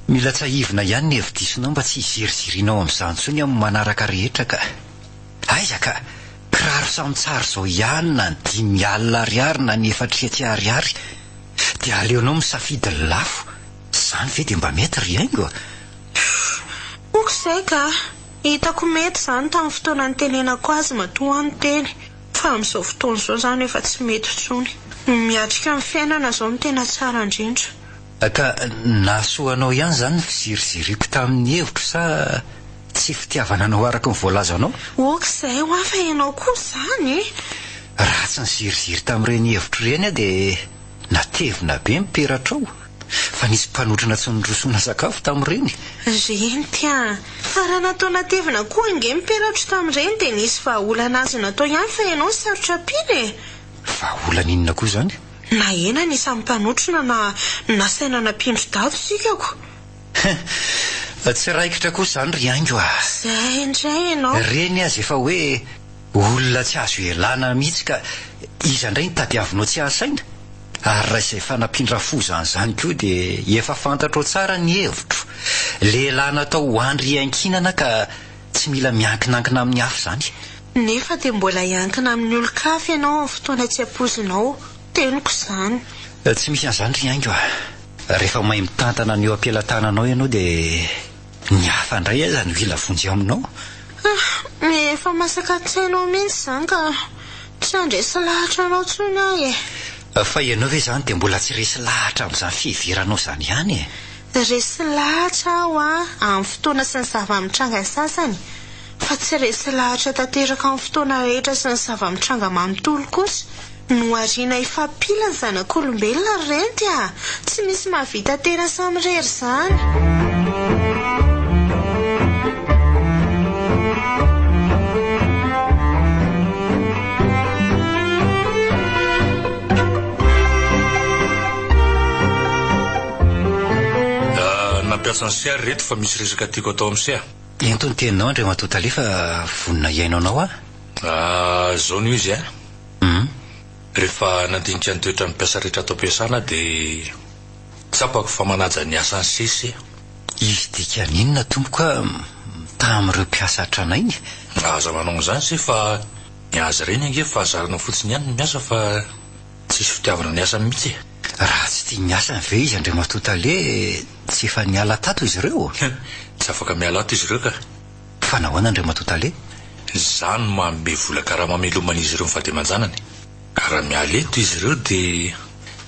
Mila tsahivina ihany ny hevi-disonao mba tsy hizirizirianao amin'izany intsony amin'ny manaraka rehetra ka. Aiza ka! Kiraro samy tsara izao ihany na ny 5000 ariary na ny 400 ariary. Dia aleonao misafidy ny lafo. Izany ve dia mba mety ry haingo a? Ok izay ka! Hitako mety izany tamin'ny fotoana nitenenako azy matoa aho niteny, fa amin'izao fotoana izao izany efa tsy mety intsony. Ny miatrika ny fiainana izao no tena tsara indrindra. Ka nahasoa anao ihany izany ny fiziriziriako tamin'ny hevitro sa tsy fitiavana anao araka ny voalazanao? Ok izay hoa fa ianao koa izany e! Raha tsy niziriziry tamin'ireny hevitro ireny aho dia Natevina be ny peratrao fa nisy mpanotrona tsy nirosoana sakafo tamin'ireny. Renty a! Fa raha natao natevina koa ange ny peratro tamin'ireny dia nisy vahaolana azo natao ihany fa ianao no sarotra ampiana e! Vahaolana inona koa izany? Nahena ny isan'ny mpanotrona na nasaina nampindro daty isika ko! Hein! Tsy raikitra kosa izany ry haingo a! Izay indray ianao! Ireny aza efa hoe Olona tsy azo ialana mihitsy ka iza indray no tadiavinao tsy hahasaina? Ary raha izay fanampin-drafozana izany koa dia efa fantatrao tsara ny hevitro. Lehilahy natao ho andry hiankinana ka tsy mila miankinankina amin'ny hafa izany. Nefa dia mbola hiankina amin'ny olon-kafa ianao amin'ny fotoana tsy ampoizinao. Teniko izany. Tsy misy an'izany ry haingo a! Rehefa mahay mitantana ny eo am-pelatananao ianao dia. Ny hafa indray aza no hila vonjy aminao. Ah, efa masaka an-tsainao mihitsy izany ka tsy handresy lahatra anao intsony aho e. Fa ianao ve izany dia mbola tsy resy lahatra amin'izany fiheveranao izany ihany e? Resy lahatra aho amin'ny fotoana sy ny zava-mitranga sasany, fa tsy resy lahatra tanteraka amin'ny fotoana rehetra sy ny zava-mitranga manontolo kosa. Nohariana hifampila ny zanak'olombelona ry renty a! Tsy misy mahavita tena samirery izany. Nampiasa an'i Sia ry reto fa misy resaka tiako atao amin'i Sia. Ento ny teninao Andriamatoa Tale fa vonona hihaino anao aho. Izao no izy a. Hum. Rehefa nandinika ny toetran'ny mpiasa rehetra ato am-piasana aho dia tsapako fa manaja ny asany sese. Izy dikany inona tompoko a mitaha amin'ireo mpiasa tranainy? Aza manao an'izany se fa ny azy ireny ange fahazarana fotsiny ihany ny miasa fa tsisy fitiavana ny asany mihitsy e. Raha tsy tia ny asany ve izy Andriamatoa Tale tsy efa niala tato izy ireo? Tsy afaka miala ato izy ireo ka. Fa nahoana Andriamatoa Tale? Izaho no manome vola karama hameloman'izy ireo ny vady aman-janany. Ka raha miala eto izy ireo dia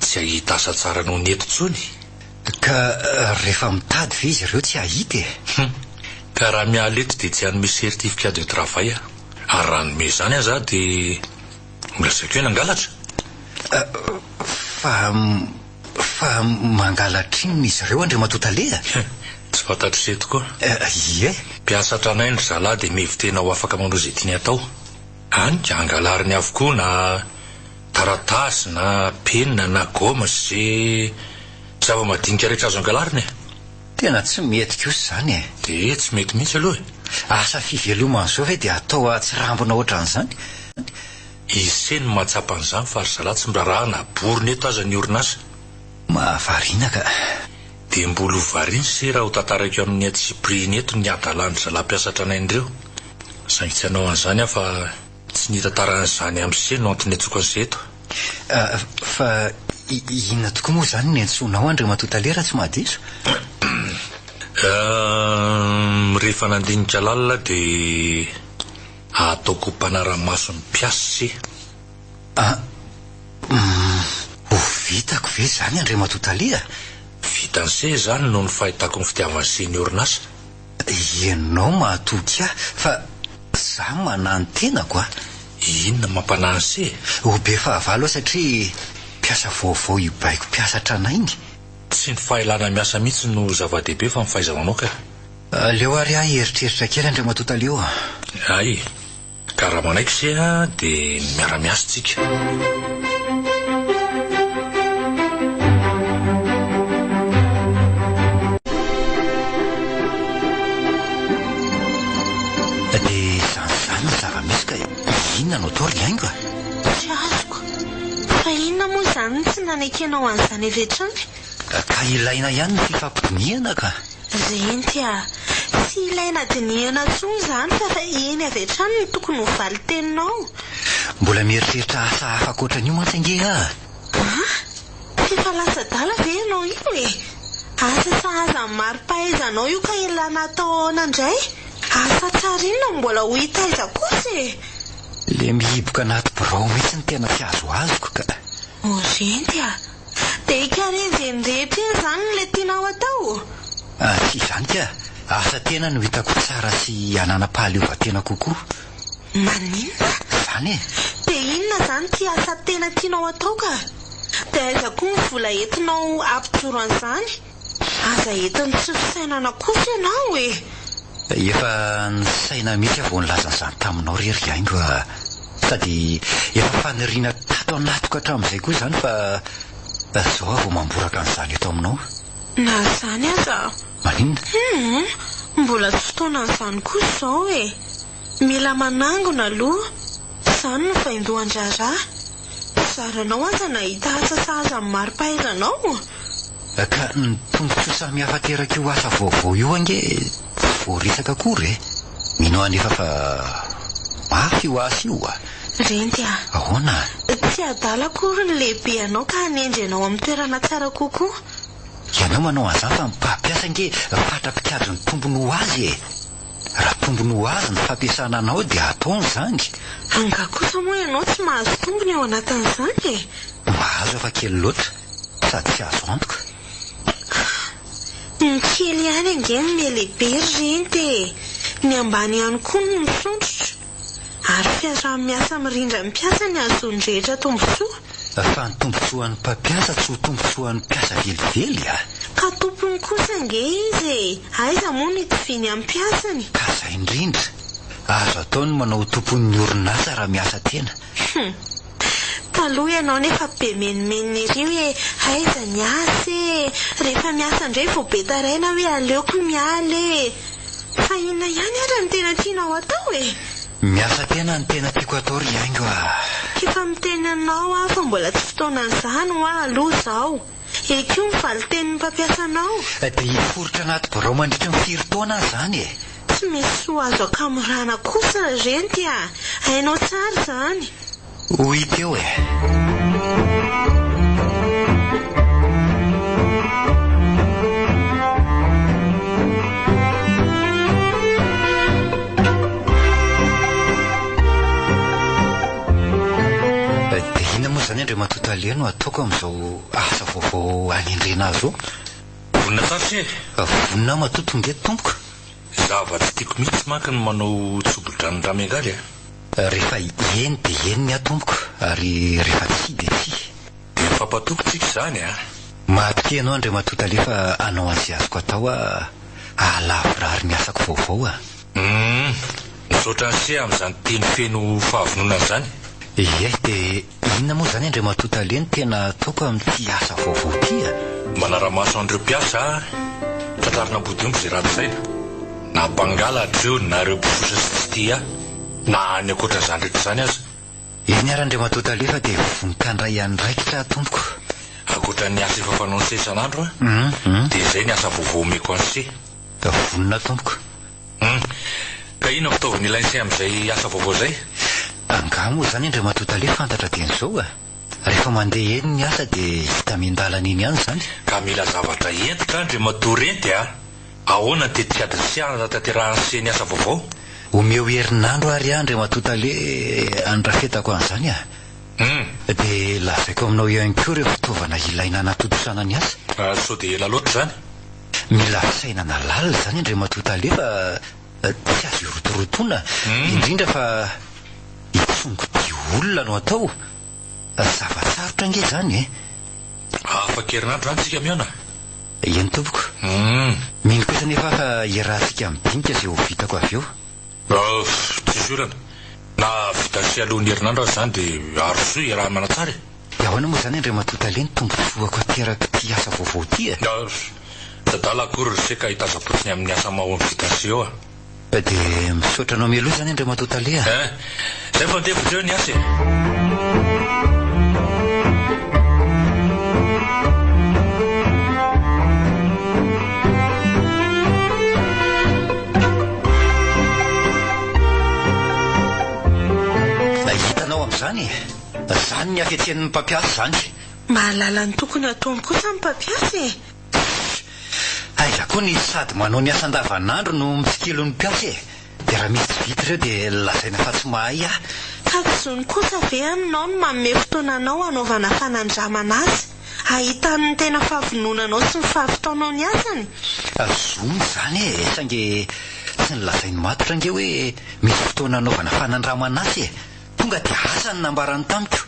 tsy hahita asa tsara noho ny eto intsony. Ka rehefa mitady ve izy ireo tsy hahita e? Hum. Ka raha miala eto dia tsy hanome certificat de travail aho. Ary raha hanome izany aza aho dia holazaiko hoe nangalatra. Fa, fa mangalatra inona izy ireo Andriamatoa Tale a? Tsy fantatr'i se tokoa. Ie. Mpiasa tranainy ry zalahy dia mihevi-tena ho afaka manao izay tiany atao. Any ka angalariny avokoa na taratasy na penina na goma sy izay zava-madinika rehetra azo angalarina e. Tena tsy mety kosa izany e. Dia tsy mety mihitsy aloha e. Asa fivelomana izao ve dia atao atsirambina ohatran'izany? Ise no mahatsapa an'izany fa ry zalahy tsy miraharaha na borina eto aza ny orinasa. Mahavariana ka. Dia mbola ho variana ise raha ho tantaraiko amin'ny antsipirihiny eto ny hadalan-dry zalahy mpiasa tranainy ireo. Saingy tsy hanao an'izany aho fa tsy ny hitantara an'izany amin'ise no antony niantsoako an'ise eto. Fa inona tokoa moa izany no niantsoanao Andriamatoa Tale raha tsy mahadiso? Rehefa nandinika lalina dia Ataoko ho mpanara-maso ny mpiasa ise. Ah, humm, ho vitako ve izany Andriamatoa Tale a? Vitan'ise izany noho ny fahitako ny fitiavan'ise ny orinasa. Ianao mahatoky ahy fa za manahy ny tenako a! Inona mampanahy an'ise e? Ho be fahavalo aho satria mpiasa vaovao hibaiko mpiasa tranainy. Tsy ny fahaelana miasa mihitsy no zava-dehibe fa ny fahaiza-manao ka. Aleo ary aho hieritreritra kely Andriamatoa Tale ô. Hay, ka raha manaiky se a, dia miara-miasa tsika. Dia izany izany ny zava-misy ka inona no atao ry haingo a? Tsy azoko. Fa inona moa izany no tsy nanekenao an'izany avy hatrany? Ka ilaina ihany ny fifampidinihana ka. Renty a! Tsy ilaina dinihana intsony izany fa efa eny avy hatrany no tokony ho valin-teninao. Mbola mieritreritra asa hafa ankoatran'io mantsy ange aho. An! F'efa lasa adala ve ianao io e? Asa sahaza ny mari-pahaizanao io ka ilana atao ahoana indray? Asa tsara inona no mbola ho hita aiza kosa e? Le mihiboka anaty birao mihitsy no tena tsy azoazoko ka. Oh Renty a! Dia ikarenjy eny rehetra eny izany ilay tianao atao? Ah, tsy izany ka! Asa tena no hitako tsara sy hananam-pahaleovantena kokoa. Maninona? Izany e! Dia inona izany ity asa tena tianao atao ka? Dia aiza koa ny vola entinao hampijoro an'izany? Aza entin'ny tsy fisainana kosa ianao e! Efa nisaina mihitsy aho vao nilaza an'izany taminao re ry Haingo a! Sady efa faniriana tato anatiko hatramin'izay koa izany fa izao aho vao mamboraka an'izany eto aminao. Na izany aza. Maninona? Humm, mbola tsy fotoanan'izany kosa izao e! Mila manangona aloha, izany no vaindohan-draharaha. Zaranao aza nahita asa sahaza ny mari-pahaizanao. Ka ny tombontsoa samihafa aterak'io asa vaovao io ange tsy voaresaka akory e! Mino aho anefa fa mafy io asa io a! Renty a! Ahoana? Tsy adala akory ny lehibe anao ka hanendry anao amin'ny toerana tsara kokoa. Ianao manao an'izany fa ny mpampiasa ange fatra-pikajy ny tombony ho azy e! Raha tombony ho azy ny fampiasana anao dia ataony izany. Angaha kosa moa ianao tsy mahazo tombony ao anatin'izany e? Mahazo aho fa kely loatra sady tsy azo antoka. Ny kely ihany ange no mihalehibe ry renty e! Ny ambany ihany koa no misondrotra. Ary fiaraha-miasa mirindra ny mpiasa ny ahazoan'ny rehetra tombontsoa. Fa ny tombontsoan'ny mpampiasa tsy ho tombontsoan'ny mpiasa velively a! Ka tompony kosa ange izy e! Aiza moa no itoviany amin'ny mpiasany? Ka zay indrindra! Azo atao ny manao ho tompon'ny orinasa raha miasa tena. Hum! Taloha ianao nefa be menomenona ery hoe aiza ny asa e! Rehefa miasa indray vao be taraina hoe aleoko miala e! Fa inona ihany ary no tena tianao atao e? Miasa tena no tena tiako atao ry haingo a! K'efa miteny anao aho fa mbola tsy fotoanan'izany hoa aloha izao. Ekeo ny valin-tenin'ny mpampiasa anao. Dia hiforitra anaty birao mandritra ny firy taona aho izany e? Tsy misy soa azo ankamorana kosa ry renty a! Hainao tsara izany. Ho hita eo e! Dia inona moa izany Andriamatoa Tale no ataoko amin'izao asa vaovao hanendrena ahy izao? Vonona tsara se e! Vonona aho matoa tonga eto tompoko. Zava-tsy tiako mihitsy manko ny manao tsobo-dranon-dramiangaly a! Rehefa eny dia eny ny ahy tompoko ary rehefa tsia dia tsia. Dia ny Mifampatoky tsika izany a! Matokia ianao Andriamatoa Tale fa hanao an'izay azoko atao aho hahalavorary ny asako vaovao a! Humm! Misaotra an'se amin'izany teny feno fahavononana izany. Ie, dia inona moa izany Andriamatoa Tale no tena ataoko amin'ity asa vaovao ity a? Manara-maso an'ireo mpiasa a! Tratrarina ambodiomby izay ratsy saina. Na mpangalatra io na ireo mpifosa sy tsy tia ahy. Na ny ankoatran'izany rehetra izany aza. Eny ary Andriamatoa Tale fa dia vonon-kandray andraikitra aho tompoko. Ankoatra ny asa efa fanaon'se isan'andro a! Dia izay ny asa vaovao omeko an'se. Vonona tompoko. Hum. Ka inona ny fitaovana ilain'se amin'izay asa vaovao izay? Angaha moa izany Andriamatoa Tale fantatra dieny izao a! Rehefa mandeha eny ny asa dia hita miandalana eny ihany izany. Ka mila zavatra hentitra Andriamatoa Renty a! Ahoana ny tetikadin'se hanatanterahan'se ny asa vaovao? Omeo herinandro ary aho Andriamatoa Tale handrafetako an'izany a! Hum. Dia lazaiko aminao ihany koa ireo fitaovana ilaina hanatontosana ny asa. Ary sao dia ela loatra izany? Mila fisainana lalina izany Andriamatoa Tale fa tsy azo irotorotoana, indrindra fa hitsongodia olona no atao. Zava-tsarotra ange izany e! Afaka herinandro izany tsika mihaona? Eny tompoko. Mino kosa anefa aho fa iarahantsika midinika izay ho vitako avy eo. Tsisy olana. Na vita sy alohan'ny herinandro aza izany dia arosoy iaraha-manana tsara e! Dia ahoana moa izany Andriamatoa Tale ny tombontsoako aterak'ity asa vaovao ity e? Tsy adala akory ry se ka hitazam-potsiny amin'ny asa mahomby vitan'i eo a! Dia misaotra anao mialoha izany Andriamatoa Tale a! Eh! Izay vao andeha vonjeo ny asa e! Hitanao amin'izany e! Zany ny hafetsen'ny mpampiasa zany. Mahalala ny tokony hataony kosa ny mpampiasa e! Tssy! Aiza koa ny sady manao ny asa andavanandro no mitsikilo ny mpiasa e! Dia raha misy tsy vita ireo dia lazaina fa tsy mahay aho. Ka tsy zony kosa ve aminao ny manome fotoana anao hanaovana fanandramana azy, hahitany ny tena fahavononanao sy ny fahavitaonao ny asany? Zony izany e! Saingy tsy nolazainy matotra ange hoe misy fotoana hanaovana fanandramana asa e! Tonga dia asa no nambarany tamiko.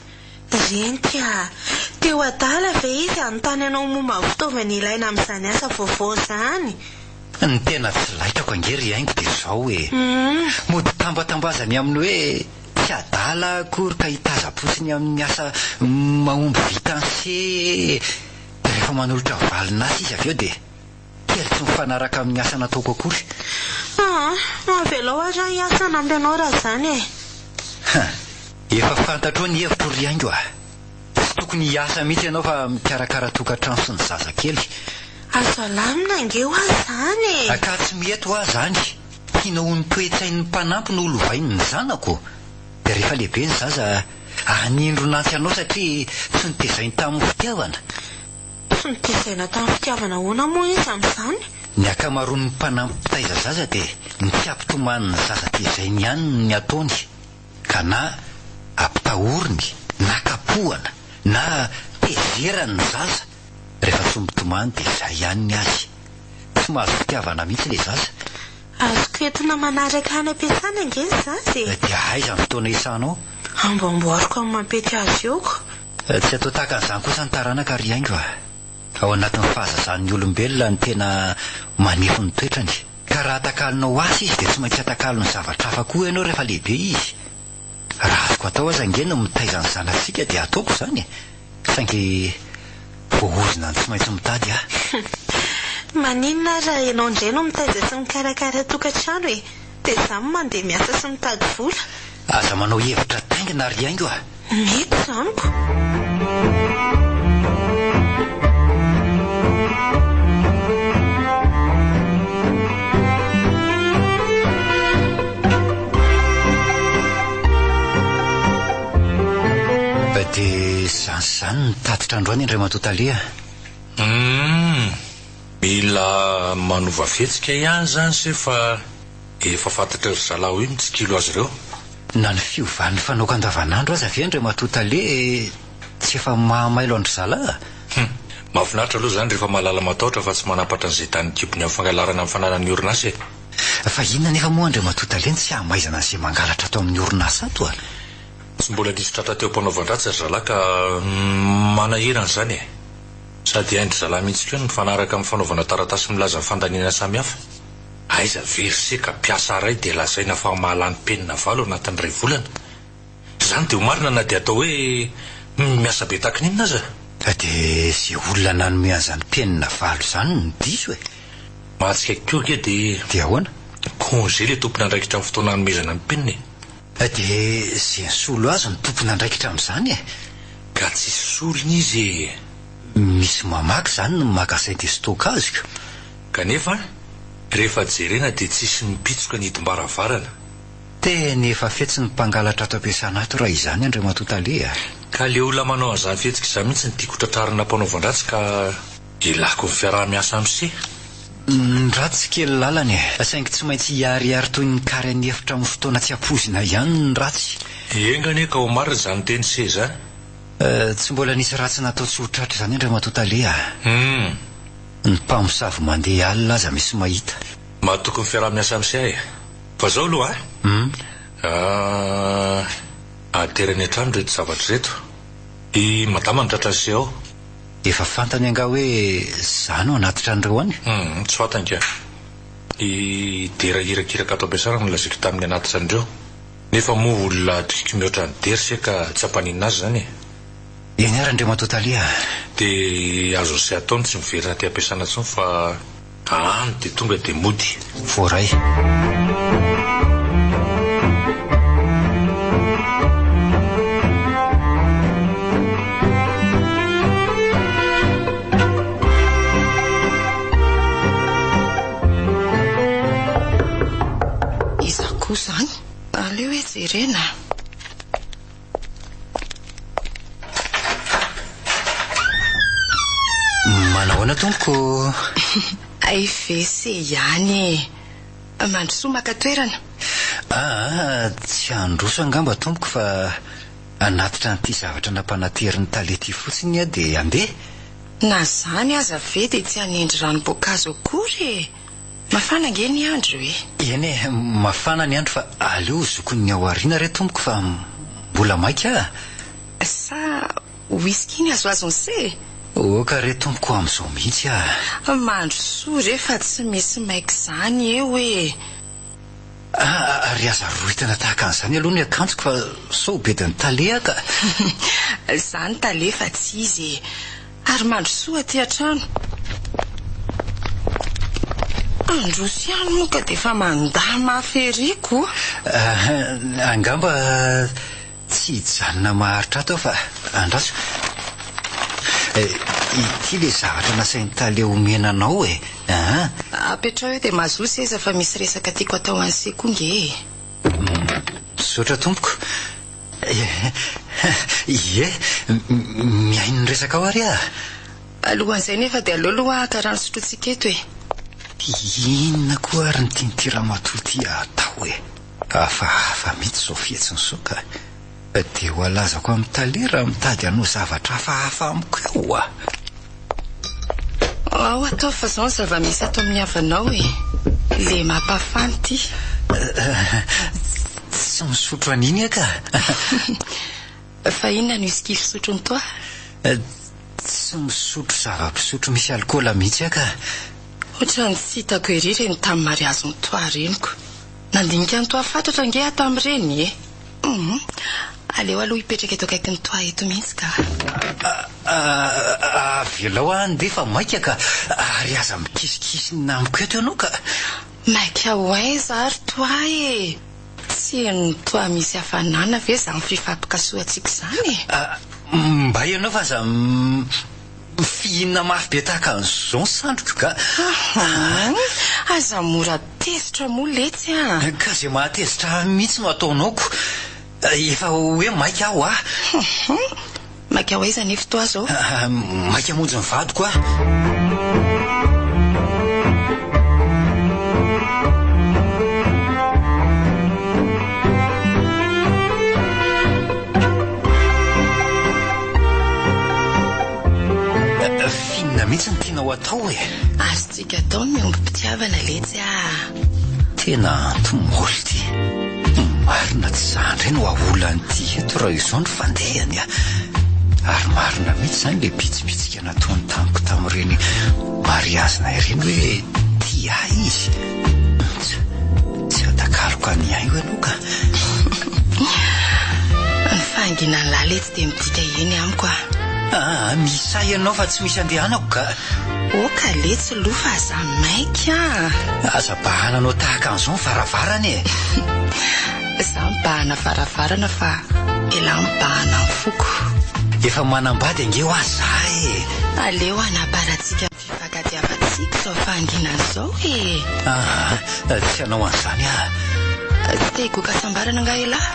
Renty a! Te ho adala ve izy hanontany anao momba ny fitaovana ilaina amin'izany asa vaovao izany? Ny tena tsy laitrako ange ry haingo dia izao e! Mody tambatambazany amin'ny hoe tsy adala akory ka hitazam-potsiny amin'ny asa mahomby vitan'se e! Dia rehefa manolotra valin'asa izy avy eo dia. Kely tsy mifanaraka amin'ny asa nataoko akory. Aa, avelao ary aho hiasa hanampy anao raha izany e. Ha! Efa fantatrao ny hevitro ry haingo a! Tsy tokony hiasa mihitsy ianao fa mikarakara tokantrano sy ny zazakely. Azo alamina ange hoa izany e! Ka tsy mety hoa izany. Tianao ho ny toe-tsain'ny mpanampy no holovain'ny zanako? Dia rehefa lehibe ny zaza, hanindrona antsy anao satria tsy notezainy tamin'ny fitiavana. Tsy notezaina tamin'ny fitiavana ahoana moa izy amin'izany? Ny ankamaroan'ny mpanampy mpitaiza zaza dia ny tsy hampitomany ny zaza tezainy ihany ny ataony, ka na ampitahoriny, na kapohana, na tezerany ny zaza, rehefa tsy mitomany dia izay ihany ny azy. Tsy mahazo fitiavana mihitsy ilay zaza. Azoko entina manaraka any am-piasana ange ny zaza e! Dia aiza ny fotoana hiasanao? Amboamboariko amin'ny mampety azy eo ko. Tsy atao tahaka an'izany kosa ny taranaka ry haingo a! Ao anatin'ny fahazazan'ny olombelona no tena manefy ny toetrany. Ka raha atakalonao asa izy dia tsy maintsy atakalony zavatra hafa koa ianao rehefa lehibe izy. Raha azoko atao aza ange ny mitaiza ny zanatsika dia ataoko izany e! Saingy voaozona ny tsy maintsy mitady aho. Maninona ary raha ianao indray no mitaiza sy mikarakara tokantrano e! Dia izaho no mandeha miasa sy mitady vola. Aza manao hevitra taingina ry haingo a! Mety izany ko! Dia izany sy izany ny tatitra androany Andriamatoa Tale a! Humm! Mila manova fihetsika ihany izany se fa efa fantatry ry zalahy hoe mitsikilo azy ireo. Na ny fiovan'ny fanaoko andavanandro aza ve Andriamatoa Tale tsy efa mahamailo an-dry zalahy? Hum! Mahafinaritra aloha izany rehefa mahalala matahotra fa tsy manampatra an'izay danin'ny kibony amin'ny fangalarana ny fananan'ny orinasa e! Fa inona anefa moa Andriamatoa Tale no tsy hahamaizana an'izay mangalatra ato amin'ny orinasa ato a? Tsy mbola nisy tratra teo am-panaovan-dratsy ry zalahy ka manahirana izany e! Sady hain-dry zalahy mihitsy koa ny mifanaraka amin'ny fanaovana taratasy milaza ny fandaniana samihafa. Aiza ve ry se ka mpiasa iray dia lazaina fa mahalany penina valo anatin'ny iray volana? Izany dia ho marina na dia atao hoe miasa be tahaka ny inona aza? Dia izay olona nanome an'izany penina valo izany no diso e! Mahatsikaiky koa ange dia. Dia ahoana? Congé ilay tompon'andraikitra amin'ny fotoana hanomezana ny penina e! Dia izay nisolo azy no tompon'andraikitra amin'izany e! Ka tsisy solony izy e! Misy mamaky izany ny magasin de stockage-ko. Kanefa, rehefa jerena dia tsisy mipitsoka ny hidim-baravarana. Tena efa fetsy ny mpangalatra ato am-piasana ato raha izany Andriamatoa Tale a! Ka le olona manao an'izany fihetsika izany mihitsy no tiako ho tratrarina mpanaovan-dratsy ka ilako ny fiaraha-miasa amin'i se. Ny ratsy kely lalana e! Saingy tsy maintsy hiharihary toy ny kary an'efitra amin'ny fotoana tsy ampoizina ihany ny ratsy. Enga anie ka ho marina izany teny se izany. Tsy mbola nisy ratsy natao tsy ho tratra izany Andriamatoa Tale a! Hum. Ny mpamosavy mandeha alina aza misy mahita. Mahatoky ny fiaraha-miasa amin'i se aho e! Fa zao aloha a! Hum. Ah, aterany an-trano ireto zavatra ireto. I madama no tratran'i se ao. Efa fantany angaha hoe za no hanatitra an'ireo any? Hum, tsy fantany ka. I Dera irakiraka ato am-piasana no nolazaiko taminy hanatitra an'ireo. Nefa moa olona atokiko mihoatra an'i Dera se ka tsy hampaninona azy izany e. Eny ary Andriamatoa Tale a! Dia azon'i se atao ny tsy miverina aty am-piasana intsony fa. Any dia tonga dia mody. Voaray. Iza koa izany? Aleo hoe jerena. Manahoana tompoko ô? Hay ve se ihany e! Mandrosoa maka toerana. Aa, tsy handroso angamba tompoko fa hanatitra an'ity zavatra nampanaterin'ny tale ity fotsiny aho dia handeha. Na izany aza ve dia tsy hanendry ranom-boankazo akory e! Mafana ange ny andro e! Eny e, mafana ny andro fa aleo ho zokin'ny ao aoriana re tompoko fa mbola maika a! Sa whisky ny azoazon'i se e? Oka re tompoko amin'izao mihitsy a! Mandrosoa re fa tsy misy maika izany eo e! Ah, ary aza rohitana tahaka an'izany aloha ny akanjoko fa sao ho bedin'ny tale aho ka! Izany tale fa tsy izy e! Ary mandrosoa aty an-trano. Handroso ihany moa ka dia efa mandà mafy ery ko. Angamba tsy hijanona maharitra ato aho fa andraso. Ity ilay zavatra nasain'i Tale omena anao e. Aa. Apetraho eo dia mazoa seza fa misy resaka tiako atao an'se koa nge e. Misaotra tompoko. Ie, mihaino ny resakao ary aho. Alohan'izay nefa dia aleo aloha haka rano sotrointsika eto e. Inona koa ary ny tian'ity ramatoa ity atao e? Hafahafa mihitsy izao fihetsiny izao ka. Dia ho alazako amin'i Tale raha mitady hanao zavatra hafahafa amiko eo a! Ao ataovy fa zao ny zava-misy ato amin'ny havanao e! Le mampafana ity. Tsy misotro an'iny aho ka! Fa inona ny whisky fisotron'i toi? Tsy misotro zava-pisotro misy alikaola mihitsy aho ka! Ohatran'ny tsy hitako ery ireny tamin'ny mariazin'i toi ireny ko! Nandinika an'i toi fatratra ange aho tamin'ireny e! Humm. Aleo aloha hipetraka eto akaikin'i toi eto mihitsy ka. Avelao aho handeha fa maika ka, ary aza mikisikisina amiko eto ianao ka. Maika ho aiza ary toi e? Tsy henon'i toi misy hafanana ve izany fifampikasohantsika izany e? Mba ianao fa aza Mifihina mafy be tahaka an'izao ny sandriko ka. Ahh, aza mora tezitra moa letsy a! Ka izay mahatezitra ahy mihitsy no ataonao ko. Efa hoe maika aho ah. Hum, maika ho aiza anefa toa izao? Maika hamonjy ny vadiko aho. F'inona mihitsy no tianao atao e? Azontsika atao ny miombom-pitiavana letsy ah! Tena antomôly ity. Marina tsy za indray no aolan'ity eto raha izao no fandehany a! Ary marina mihitsy izany ilay bitsibitsika nataony tamiko tamin'ireny mariazinay ireny hoe tia ahy izy. Tsy, tsy atakaloko an'i Haingo ianao ka. Ny fahanginan'lah letsy dia midika eny amiko a. Aa, misahy ianao fa tsy misy andehanako ka. Oka letsy loha fa aza maika a. Aza bahananao tahaka an'izao ny varavarana e. Za mibahana varavarana fa elah mibahana ny foko. Efa manambady ange hoa za e. Aleo hanaparantsika ny fifankatiavantsika izao fahanginana izao e. Aa, tsy hanao an'izany aho. Tsy te higoka hasambarana angaha elah?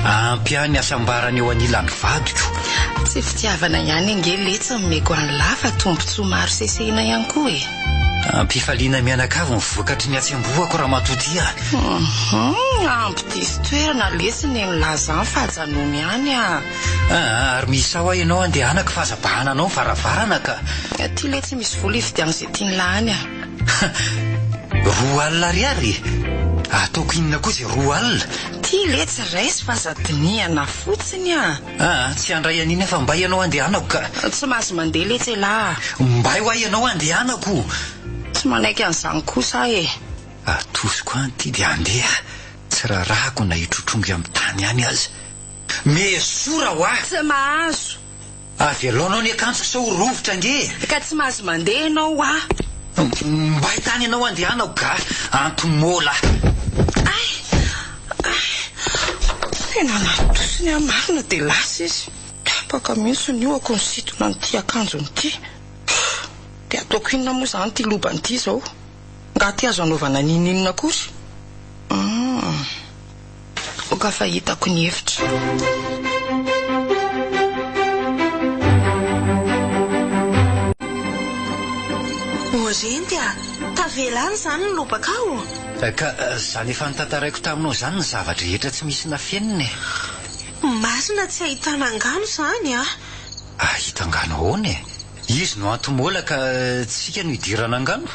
Ampy ahy ny hasambarana eo anilan'ny vadiko. Tsy fitiavana ihany ange letsy no omeko an'lah fa tombontsoa maro sesehina ihany koa e. Ampifaliana mianakavy ny vokatry ny hatsembohako ramatoa ty a! Hum, ampy diso toerana letsy ny nilaza an fa ajanony ihany a! Aa, ary misy saho aho ianao andehanako fa aza bahananao ny varavarana ka! Aty letsy misy vola hividiano izay tian'lah any a! 20 ariary? Ataoko inona koa izay 20? Ty letsy raiso fa aza dinihana fotsiny a! Aa, tsy handray an'iny aho fa mbay ianao andehanako ka! Tsy mahazo mandeha letsy elah a! Mbay hoa ianao andehanako! Tsy manaiky an'izany kosa aho e! Atosiko any ity dia handeha, tsy rarahako na hitrotrongy amin'ny tany any aza. Mesora hoa! Tsy mahazo! Avelaonao ny akanjoko sao ho rovitra ange e! Ka tsy mahazo mandeha ianao hoa! Mbay tany ianao andehanako ga! Antomola! Ay! Ay! Tena natosiny aho marina dia lasa izy. Tapaka mihitsy ny hohako nisintona an'ity akanjony ity. Dia ataoko inona moa izany ity lobany ity izao? Angaha ity azo anaovana n'inon'inona akory? Hum. Oka fa hitako ny hevitra. O renty a! Tavela any izany ny lobakao? Ka izany efa notantaraiko taminao izany ny zava-drehetra tsy misy nafenina e! Marina tsy ahitana angano izany a! Ahita angano ahoana e? Izy no antomola ka tsika no idirana angano?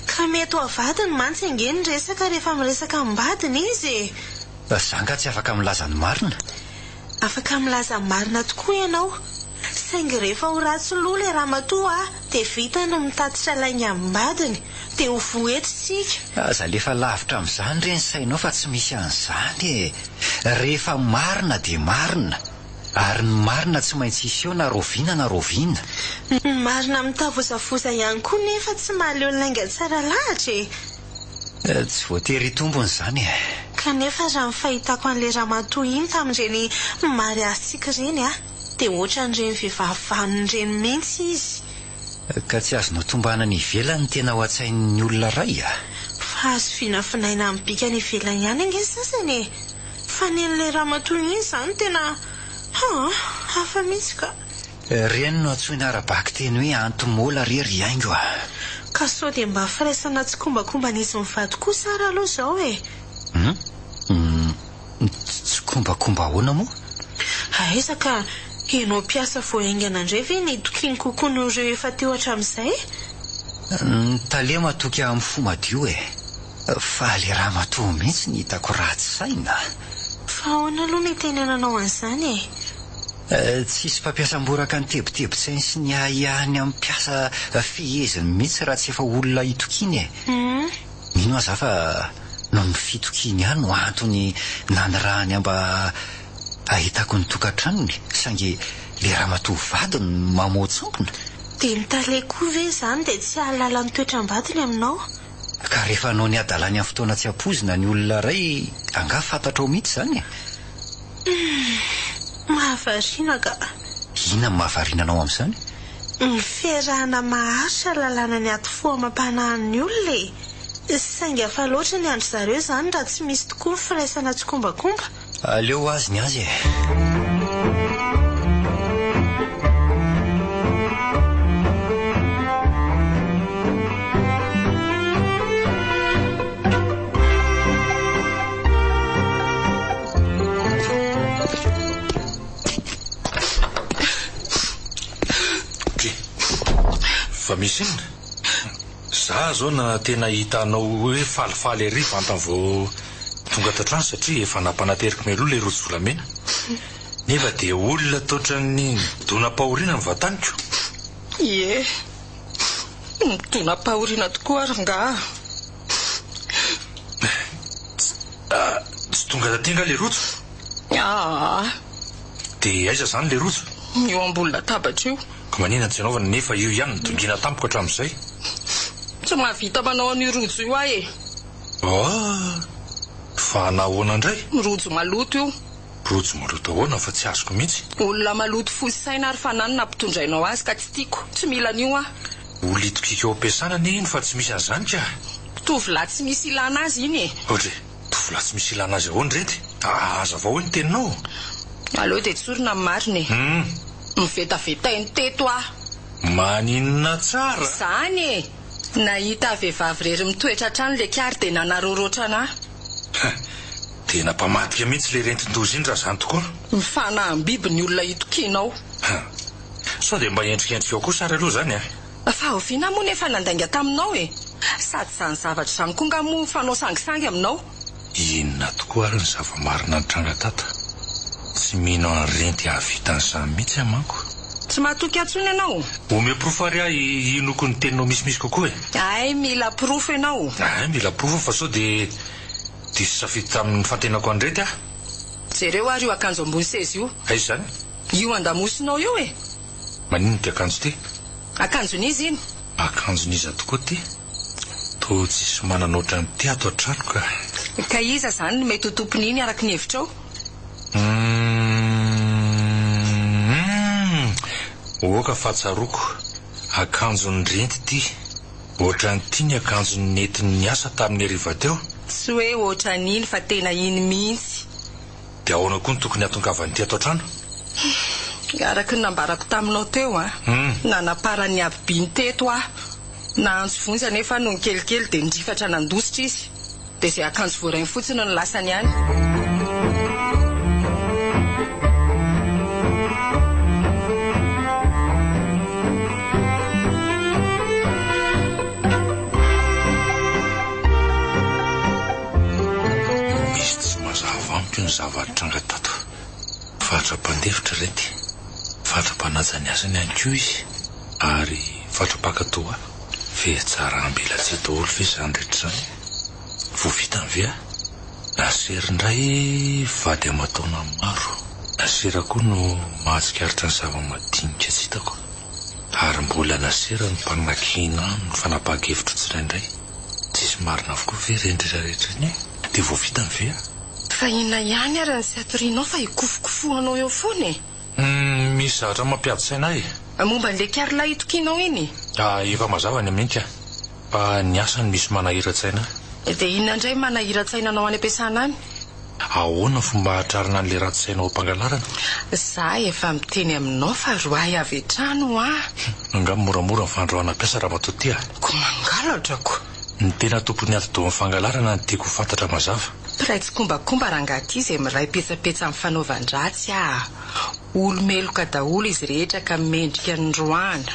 Ka mety ho avadiny mantsy ange ny resaka rehefa miresaka amim-badiny izy e! Za nga tsy afaka milaza ny marina? Afaka milaza ny marina tokoa ianao. Saingy rehefa ho ratsy loha ilay ramatoa dia vita ny mitatitra lainga amim-badiny. Dia ho voa eto isika. Aza alefa lavitra amin'izany re ny sainao fa tsy misy an'izany e! Rehefa marina dia marina. Ary ny marina tsy maintsy hiseho na raoviana na raoviana. Ny marina mitavozavoza ihany koa nefa tsy mahaleo lainga tsara lahatra e! Tsy voatery hitombina izany e! Kanefa raha ny fahitako an'ilay ramatoa iny tamin'ireny mariazintsika ireny a, dia ohatran'ireny vehivavy vanona ireny mihitsy izy. Ka tsy azonao tombanana ivelany ny tena ao an-tsain'ny olona iray a! Fa azo vinavinaina amin'ny bikany ivelany ihany ange ny sasany e! Fa nen'ilay ramatoa iny izany tena haa hafa mihitsy ka. Ireny no antsoina ara-bakiteny hoe anti-mola re ry haingo a! Ka sao dia mba firaisana tsikombakomban'izy mivady kosa ary aloha izao e! Hum? Tsikombakomba ahoana moa? Aiza ka, ianao mpiasa vao haingana indray ve no itokiany kokoa noho ireo efa teo hatramin'izay? Ny tale matoky ahy amin'ny fo madio e! Fa le ramatoa mihitsy ny hitako ratsy saina. Fa ahoana aloha no itenenanao an'izany e? Tsisy mpampiasa mboraka ny tebitebin-tsainy sy ny ahiahiny amin'ny mpiasa feheziny mihitsy raha tsy efa olona itokiany e! Mino aho za fa noho ny fitokiany ahy no antony nanirahany ahy mba hahitako ny tokantranony saingy le ramatoa vadiny no mamoa-tsampona. Dia ny tale koa ve izany dia tsy hahalala ny toetram-badiny aminao? Ka rehefa hanao ny hadalany amin'ny fotoana tsy ampoizina ny olona iray, angaha fantatrao mihitsy izany e? Humm, mahavariana ka! Inona no mahavariana anao amin'izany? Ny fiarahana maharitra lalàna ny aty fo amam-panahin'ny olona e! Saingy hafa loatra ny an-dry zareo izany raha tsy misy tokoa ny firaisana tsikombakomba. Aleo ho azy ny azy e! Dry. Fa misy inona? Za zao na tena hita anao hoe falifaly ery vantany vao. Tonga ato an-trano satria efa nampanateriko mialoha ilay rojo volamena. Nefa dia olona toatran'ny nidonam-pahoriana ny vataniko. Ie, nidonam-pahoriana tokoa aho rangaha. Tsy tonga taty angaha ilay rojo? Aa. Dia aiza izany ilay rojo? Eo ambony latabatra io. Ka maninona tsy anaovana nefa io ihany no dongina tampoka hatramin'izay? Tsy mahavita manao an'io rojo io aho e! Ah! Fa nahoana indray? Rojo maloto io. Rojo maloto ahoana fa tsy azoko mihitsy? Olona maloto fo sy saina ary fanahy no nampitondrainao azy ka tsy tiako. Tsy mila an'io aho. Olona itokiako eo am-piasana anie iny fa tsy misy an'izany ka! Tovolahy tsy misy ilana azy iny e! Audrey, tovolahy tsy misy ilana azy ahoana irety? Hazavao hoe ny teninao. Aleo dia tsorina ny marina e! Novetavetainy teto aho. Maninona tsara? Izany e! Nahita vehivavy irery mitoetra hatrany ilay kary dia nanarorotra anà. Tena mpamadika mihitsy ilay rentin-doza iny raha izany tokoa. Mifanaham-biby ny olona itokianao. Sao dia mba endrikendrikao kosa ary aloha izany a! Fa oviana moa no efa nandainga taminao e? Sady izany zavatra izany koa angaha moa fanao sangisangy aminao? Inona tokoa ary ny zava-marina nitranga tato? Tsy mino an'i Renty hahavita an'izany mihitsy aho manko. Tsy mahatoky ahy intsony ianao? Omeo porofo ary aho hinoako ny teninao misimisy kokoa e! Hay mila porofo ianao? Hay mila porofo fa sao dia diso safidy tamin'ny fantenako an'i Renty aho. Jereo ary io akanjo ambony seza io. Aiza izany? Io andamosinao io e! Maninona ity akanjo ity? Akanjon'iza iny? Akanjon'iza tokoa ity? Toa tsisy manana ohatran'ity ato an-trano ka. Ka iza izany no mety ho tompon'iny araka ny hevitrao? Humm! Oka fa tsaroako. Akanjon'i Renty ity. Ohatran'ity ny akanjony nentiny niasa tamin'ny hariva teo. Tsy hoe ohatran'iny fa tena iny mihitsy. Dia ahoana koa no tokony hahatongavan'ity ato an-trano? Araka ny nambarako taminao teo an, nanaparan'ny habibiany teto aho. Naantso vonjy anefa aho nony kelikely dia nirifatra nandositra izy. Dia izay akanjo voarainy fotsiny no lasany any. Misy tsy mazava amiko ny zava-nitranga tato. Fatra-pandefitra Renty, fatra-panaja ny asany ihany koa izy ary fatra-pankato ahy. Fihatsaram-belatsihy daholo ve izany rehetra izany? Vao vitany ve aho? Nasera indray vady aman-taona maro. Nasera koa no mahatsikaritra ny zava-madinika tsy hitako. Ary mbola Nasera no mpanakiana ny fanapahan-kevitro tsiraindray. Tsisy marina avokoa ve ireny rehetra rehetra ireny e? Dia vao vitany ve aho? Fa inona ihany ary ny tsy atorianao fa ikofokofohanao eo foana e? Humm, misy zavatra mampiady saina ahy e. Momba an'ilay kiarolahy itokianao iny? Ah, efa mazava ny amin'iny ka. Fa ny asa no misy manahiran-tsaina ahy. Dia inona indray no manahiran-tsaina anao any am-piasana any? Ahoana ny fomba hahatrarana an'ilay ratsy saina ao am-pangalarana? Za efa miteny aminao fa roahy avy hatrany hoa. Angaha moramora ny fandroahana mpiasa ramatoa ty a? Ko mangalatra ko! Ny tena tompon'ny atidohan'ny fangalarana no tiako ho fantatra mazava. Mpiray tsikombakomba rangahy ty izay miray petsapetsa amin'ny fanaovan-dratsy aa! Olo-meloka daholo izy rehetra ka mendrika ny roahana.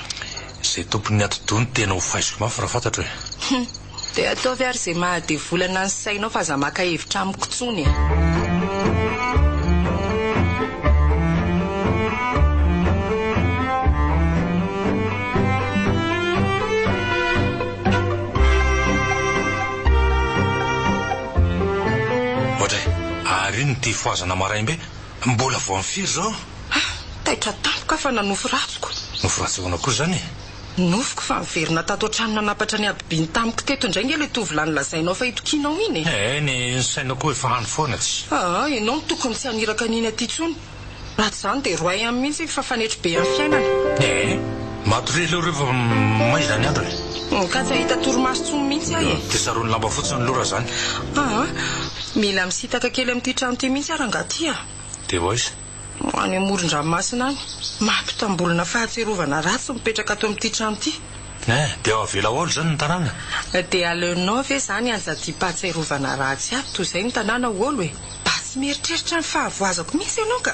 Izay tompon'ny atidoha no tena ho faiziko mafy raha fantatro e! Hum! Dia ataovy ary izay maha-devolana ny sainao fa aza maka hevitra amiko intsony e! Ohatra e! Ary inona ity fohazana maraim-be? Mbola vao amin'ny firy izao? Ah! Taitra tampoka aho fa nanofy ratsiko. Nofy ratsy ahoana koa izany e? Nofiko fa niverina tato an-trano nanapatra ny habibiany tamiko teto indray nge ilay tovolahy nolazainao fa itokianao iny e! Eh, ny sainao koa efa any foana tsy. Aa, ianao no tokony tsy haniraka an'iny aty intsony. Raha tsy izany dia roahy any mihitsy fa fanetry be amin'ny fiainana. Eh, matoria aleo ireo fa maizina ny andro e! Ka tsy hahita torimaso intsony mihitsy aho e! Dia sarony lamba fotsiny ny loha raha izany. Aa, mila misintaka kely amin'ity trano ity mihitsy aho rangahy ity a! Dia ho aiza? Any amoron-dranomasina any. Mampitambolona fahatsiarovana ratsy mipetraka ato amin'ity trano ity. Eh, dia avela ho aolo izany ny tanàna? Dia aleonao ve izany hanjadiam-pahatsiarovana ratsy ato toy izay ny tanàna ho aolo e? Mba tsy mieritreritra ny fahavoazako mihitsy ianao ka!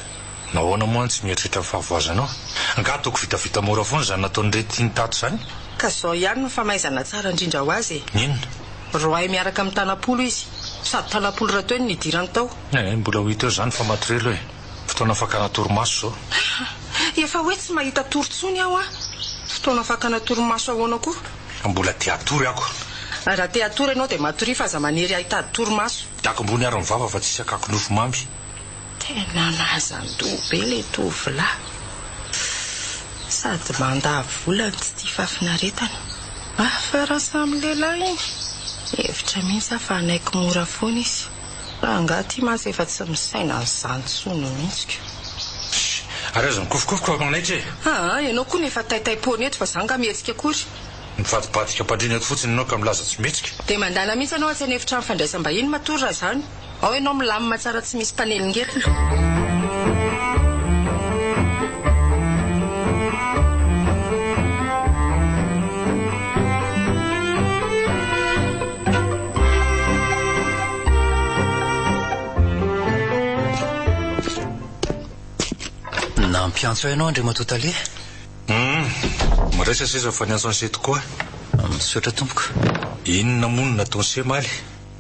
Nahoana moa aho no tsy mieritreritra ny fahavoazanao? Angaha ataoko vitavita mora foana izany nataon'ireto iny tato izany? Ka izao ihany no famaizana tsara indrindra ho azy e! Inona? Roahy miaraka amin'ny tanam-polo izy. Sady talapolo rahateo no nidirany tao. Eh, mbola ho hita eo izany fa matirelo e. Fotoana fakana torimaso izao. Efa hoe tsy mahita tory intsony aho an! Fotoana fakana torimaso ahoana koa? Mbola te hatory ako. Raha te hatory ianao dia matoria fa aza manery ahy hitady torimaso. Dako ambony ary ny vava fa tsisy akako nofy mamy. Tena mazan-doha be ilay tovolahy. Sady mandà vola no tsy tia fahafinaretana. Hafa raha samy lehilahy iny. Mihevitra mihitsy aho fa hanaiky mora foana izy. Fa angaha ity mantsy efa tsy misaina an'izany intsony mihitsy ko. Ssy! Ary aza mikofokofoka fa manaitra e! Aa, ianao koa no efa taitaim-poana eto fa za angaha mihetsika akory? Mivadibadika am-pandriana eto fotsiny ianao ka milaza tsy mihetsika. Dia mandàna mihitsy ianao atsy an'efitrano fandraisam-bahiny matory raha izany. Ao ianao milamina tsara tsy misy mpanelingelina. Nampiantso ahy ianao Andriamatoa Tale? Hum, miraisa seza fa niantso an'se tokoa. Misaotra tompoko. Inona moa no nataon'se omaly?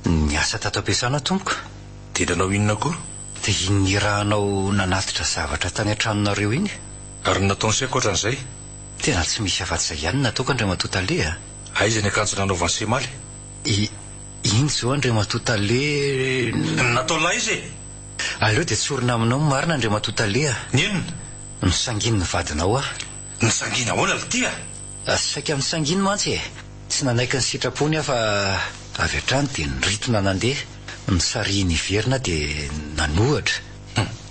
Niasa tato am-piasana tompoko. Dia nanao inona koa? Dia iny nirahanao nanatitra zavatra tany an-tranonareo iny. Ary ny nataon'se ankoatran'izay? Tena tsy misy afa-tsy izay ihany no nataoko Andriamatoa Tale a! Aiza ny akanjo nanaovan'se omaly? I, iny izao Andriamatoa Tale. Ny nataon'lah iza e? Aleo dia tsorina aminao ny marina Andriamatoa Tale a! Ny inona? Nisanginy ny vadinao aho. Nisanginy ahoana lty a? Saika nisanginy mantsy e! Tsy nanaiky ny sitrapony aho fa avy hatrany dia niritona nandeha, nisarihiny hiverina aho dia nanohatra.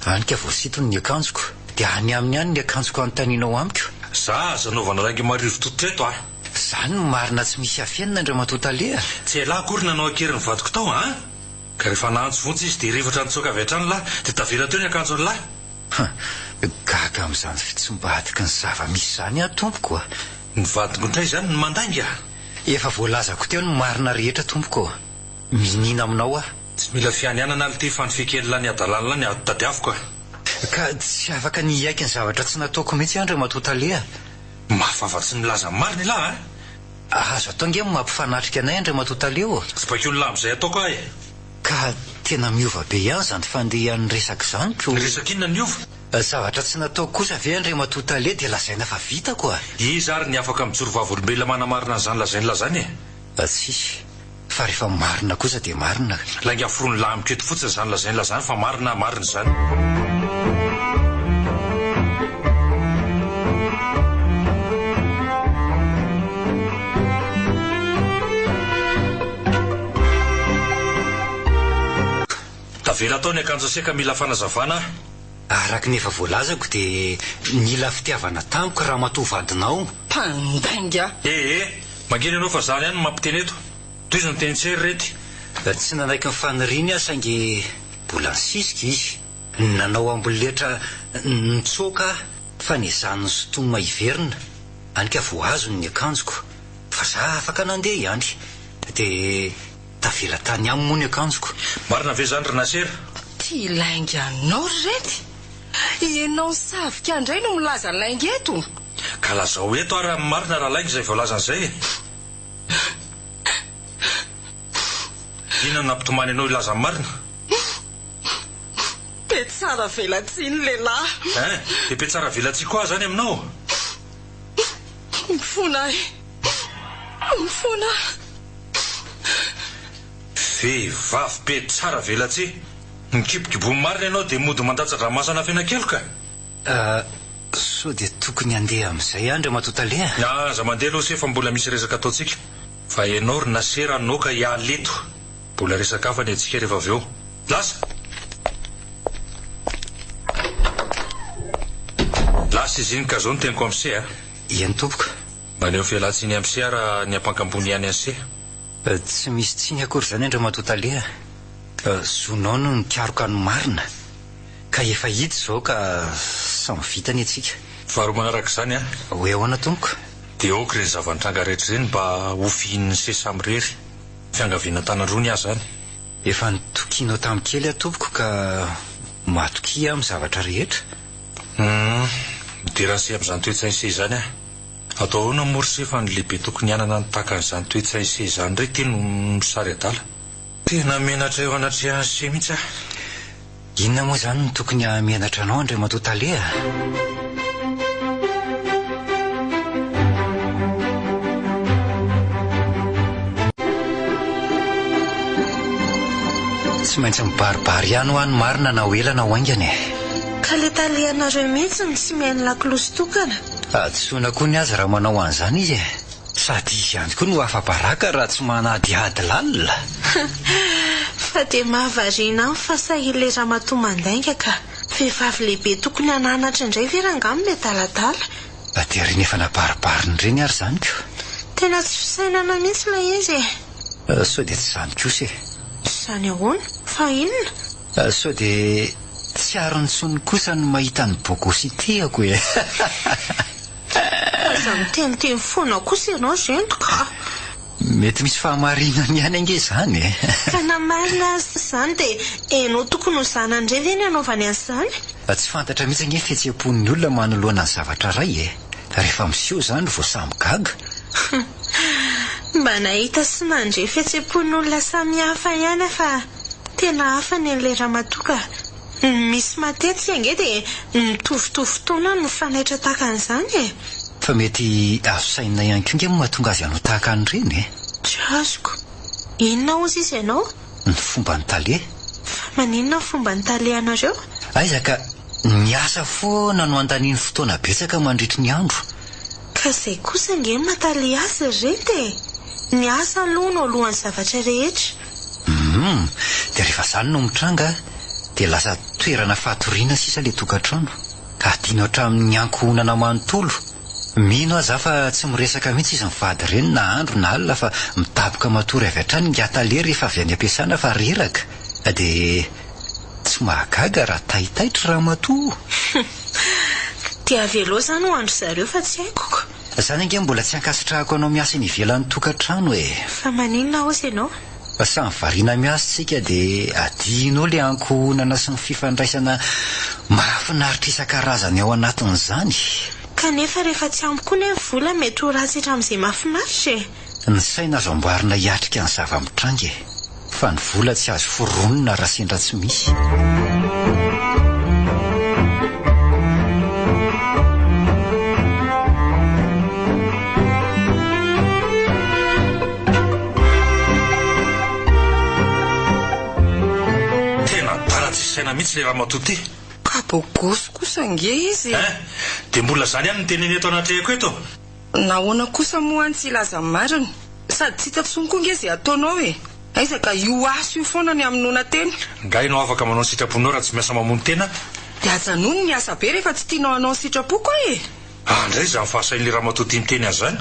Hany ka voasintony ny akanjoko. Dia any aminy any ny akanjoko anontanianao amiko. Za aza anaovana lainga marivo tototra eto a! Zany no marina tsy misy afenina Andriamatoa Tale a! Tsy elah akory nanao an-keriny vadiko tao an! Ka rehefa naantso vonjy izy dia rifatra nitsoaka avy hatrany lah, dia tavela teo ny akanjon'lah. Huh! Gaga amin'izany fitsimbadiky ny zava-misy izany aho tompoko a! Ny vadiko indray izany no mandainga? Efa voalazako teo ny marina rehetra tompoko ô! Miniana aminao aho. Tsy mila fianianana lty fa ny fikelina ny hadalan'lah ny tadiaviko a! Ka tsy afaka ny hiaiky ny zavatra tsy nataoko mihitsy aho Andriamatoa Tale a! Mahavava tsy milaza ny marina ilah a! Azo atao ange ny mampifanatrika anay Andriamatoa Tale ô! Tsy baikoin'lah amin'izay ataoko aho e! Ka tena miova be ihany izany fandehan'ny resaka izany ko! Resaka inona niova? Zavatra tsy nataoko kosa ve Andriamatoa Tale dia lazaina fa vitako a! Iza ary ny afaka mijoro vavolombelona manamarina an'izany lazain'lah izany e? Tsisy. Fa rehefa marina kosa dia marina. Lainga foron'lah amiko eto fotsiny izany lazain'lah izany fa marina marina izany. Tavela tao ny akanjo seka mila fanazavana ah. Araka ny efa voalazako dia nila fitiavana tamiko ramatoa vadinao. Mpandainga! Eh eh! Mangina ianao fa zany ihany no mampiteny eto. Tohizo ny teny tsery rety. Tsy nanaiky ny faniriany aho saingy mbola nisisika izy. Nanao amboletra nitsoaka aho fa nezahany nosintomina hiverina. Any ka voahazony ny akanjoko. Fa za afaka nandeha ihany. Dia tavela tany aminy moa ny akanjoko. Marina ve izany ry Nasser? Ty lainga anao ry rety! Ianao savika indray no milaza lainga eto! Ka lazao eto ary ny marina raha lainga izay voalazany izay e! Inona no nampitomany anao hilaza ny marina? Mpiatsara velatsihy ny lehilahy. Hein? Dia mpiatsara velatsihy koa aho izany aminao? Mifona ahy. Mifona aho. Vehivavy be tsara velatsihy. Mikibokibohy marina ianao dia mody mandatsa-dranomasina fena-keloka. Ah, sao dia tokony handeha amin'izay aho Andriamatoa Tale a? Aza mandeha aloha se fa mbola misy resaka ataontsika. Fa ianao ry Nasera noka hiala eto. Mbola resaka hafa ny antsika rehefa avy eo. Lasa! Lasa izy iny ka zao no teniko amin'i se a. Eny tompoko. Maneho fialantsiny amin'i se aho raha niampankambony ihany an'i se. Tsy misy tsiny akory izany Andriamatoa Tale a. Zonao no nikaroka ny marina. Ka efa hita izao ka samy vita anie tsika. Faharoa manaraka izany a. Hoe ahoana tompoko? Dia aoka ireny zava-nitranga rehetra ireny mba ho fihinin'i se samirery. Fiangaviana an-tanan-droa ny ahy izany. Efa nitokianao tamin'ny kely aho tompoko ka matokia aho amin'ny zavatra rehetra. Humm, midera an'i se amin'izany toe-tsain'i se izany aho. Atao ahoana moa ry se fa ny lehibe tokony hanana ny takan'izany toe-tsain'i se izany indray ity no misary adala. Tena menatra eo anatrehan'i se mihitsy aho. Inona moa izany no tokony hahamenatra anao Andriamatoa Tale a? Tsy maintsy mibaribary ihany hoa ny marina na ho ela na ho haingana e. Ka le talehanareo mihitsy no tsy mihaino lakolosy tokana. Hadisoana koa ny azy raha manao an'izany izy e. Sady izy ihany koa no afa-baraka raha tsy manadihady lalina. Fa dia mahavariana ahy ny fahasahian'ilay ramatoa mandainga ka. Vehivavy lehibe tokony hananatra indray ve rangaha no miadaladala? Dia ireny efa nabaribariny ireny ary izany ko. Tena tsy fisainana mihitsy ilay izy e. Sao dia tsy izany kosa e. Tsy izany ahoana? Fa inona? Sao dia tsy ariny intsony kosa ny mahita ny bogositeako e. Aza miteniteny foana kosa ianao Zento ka! Mety misy fahamarinany ihany ange izany e! Ka na marina aza izany dia enao tokony ho zanany indray ve ny hanaovany an'izany? Tsy fantatra mihitsy ange ny fihetseham-pon'ny olona manoloana ny zavatra iray e! Rehefa miseho izany vao samy gaga. Mba nahita sy nandre fihetseham-pon'olona samihafa ihany aho fa tena hafa ny an'ilay ramatoa ka! Ny misy matetika ange dia ny mitovitovy taona no mifanaitra tahaka an'izany e! Fa mety azo sainina ihany koa ange ny mahatonga azy hanao tahaka an'ireny e! Tsy azoko. Inona hozy izy ianao? Ny fomban'ny tale. Fa maninona ny fomban'ny tale anareo? Aiza ka, ny asa foana no andaniany fotoana betsaka mandritry ny andro. Ka izay kosa ange no maha tale azy ry renty e! Ny asa aloha no alohan'ny zavatra rehetra. Humm, dia rehefa izany no mitranga dia lasa toerana fatoriana sisa ilay tokantrano. Adino hatramin'ny ankohonana manontolo. Mino aho za fa tsy miresaka mihitsy izy mivady ireny na andro na alina fa midaboka matory avy hatrany ingahy tale rehefa avy any am-piasana fa reraka. Dia tsy mahagaga raha taitaitra ramatoa. Dia avelao izany ho an-dry zareo fa tsy haiko ko. Zany ange mbola tsy ankasitrahako anao miasa eny ivelan'ny tokantrano e! Fa maninona hozy ianao? Fa samy variana miasa tsika de adino eo le ankohonana sy ny fifandraisana mahafinaritra isan-karazany ao anatin'izany. Kanefa rehefa tsy ampy koa ne ny vola mety ho ratsy hatramin'izay mahafinaritra e! Ny saina azo amboarina hiatrika ny zava-mitranga e! Fa ny vola tsy azo foronina raha sendra tsy misy. Tena adala tsisy saina mihitsy le ramatoa ty. Ka bogosy kosa ange izy e! Hein! Dia mbola zany ihany no teneno eto anatrehako eto? Nahoana kosa moa any tsy hilaza ny marina? Sady tsy hita tsony koa nge ze ataonao e! Aiza ka io asa io foana ny hamonoana tena. Nga ianao afaka manao ny sitraponao raha tsy miasa mamono tena? Dia ajanony ny asa be rehefa tsy tianao hanao ny sitrapoko aho e! Ah ndray izany fahasahian'ilay ramatoa ity miteny an'izany.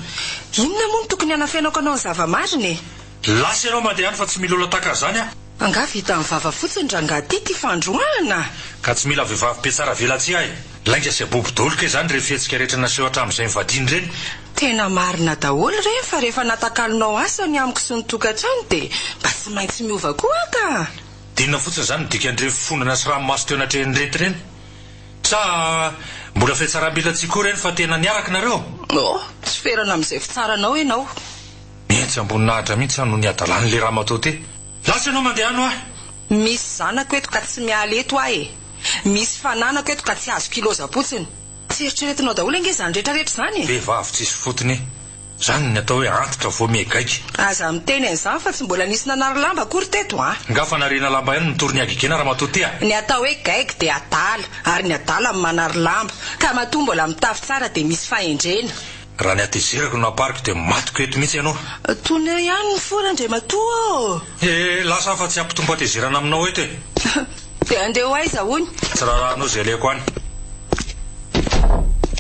Inona moa no tokony hanafenako anao ny zava-marina e? Lasa ianao mandeha any fa tsy mila olona tahaka an'izany aho. Angaha vitan'ny vava fotsiny rangahy ity ity fandroahana? Ka tsy mila vehivavy be tsara velatsihy aho e! Lainga sy abobo daholo kay izany ireny fihetsika rehetra naseho hatramin'izay nivadiany ireny. Tena marina daholo ireny fa rehefa natakalonao asa ny amiko sy ny tokantrano dia mba tsy maintsy miova koa aho ka! Dia inona fotsiny izany no dikan'ireny fifonana sy ranomaso teo anatrehan'ireto ireny? Sa mbola fihatsaram-belatsihy koa ireny fa tena niaraka nareo? Oh, tsy ferana amin'izay fitsaranao ianao. Mihetsy amboninahitra mihitsy aho noho ny hadalan'ilay ramatoa ity. Lasa ianao mandeha any hoa! Misy zanako eto ka tsy miala eto aho e! Misy fananako eto ka tsy azoko ilaozam-potsiny. Tsy eritreretinao daholo ange izany rehetrarehetra izany e! Vehivavy tsisy fotony e! Izany ny atao hoe antitra vao miha gaigy. Aza miteny an'izany fa tsy mbola nisy nanary lamba akory teto an! Nga fanariana lamba ihany no mitory ny hagegena ramatoa ty a! Ny atao hoe gaigy dia adala, ary ny adala no manary lamba. Ka matoa mbola mitafy tsara dia misy fahendrena. Raha ny hatezerako no ampariko dia matiko eto mihitsy ianao. Toneo ihany ny fo Randriamatoa ô! He, lasa aho fa tsy hampitombo hatezerana aminao eto e! Dia andeha ho aiza hono? Tsy raharahanao izay alehako any.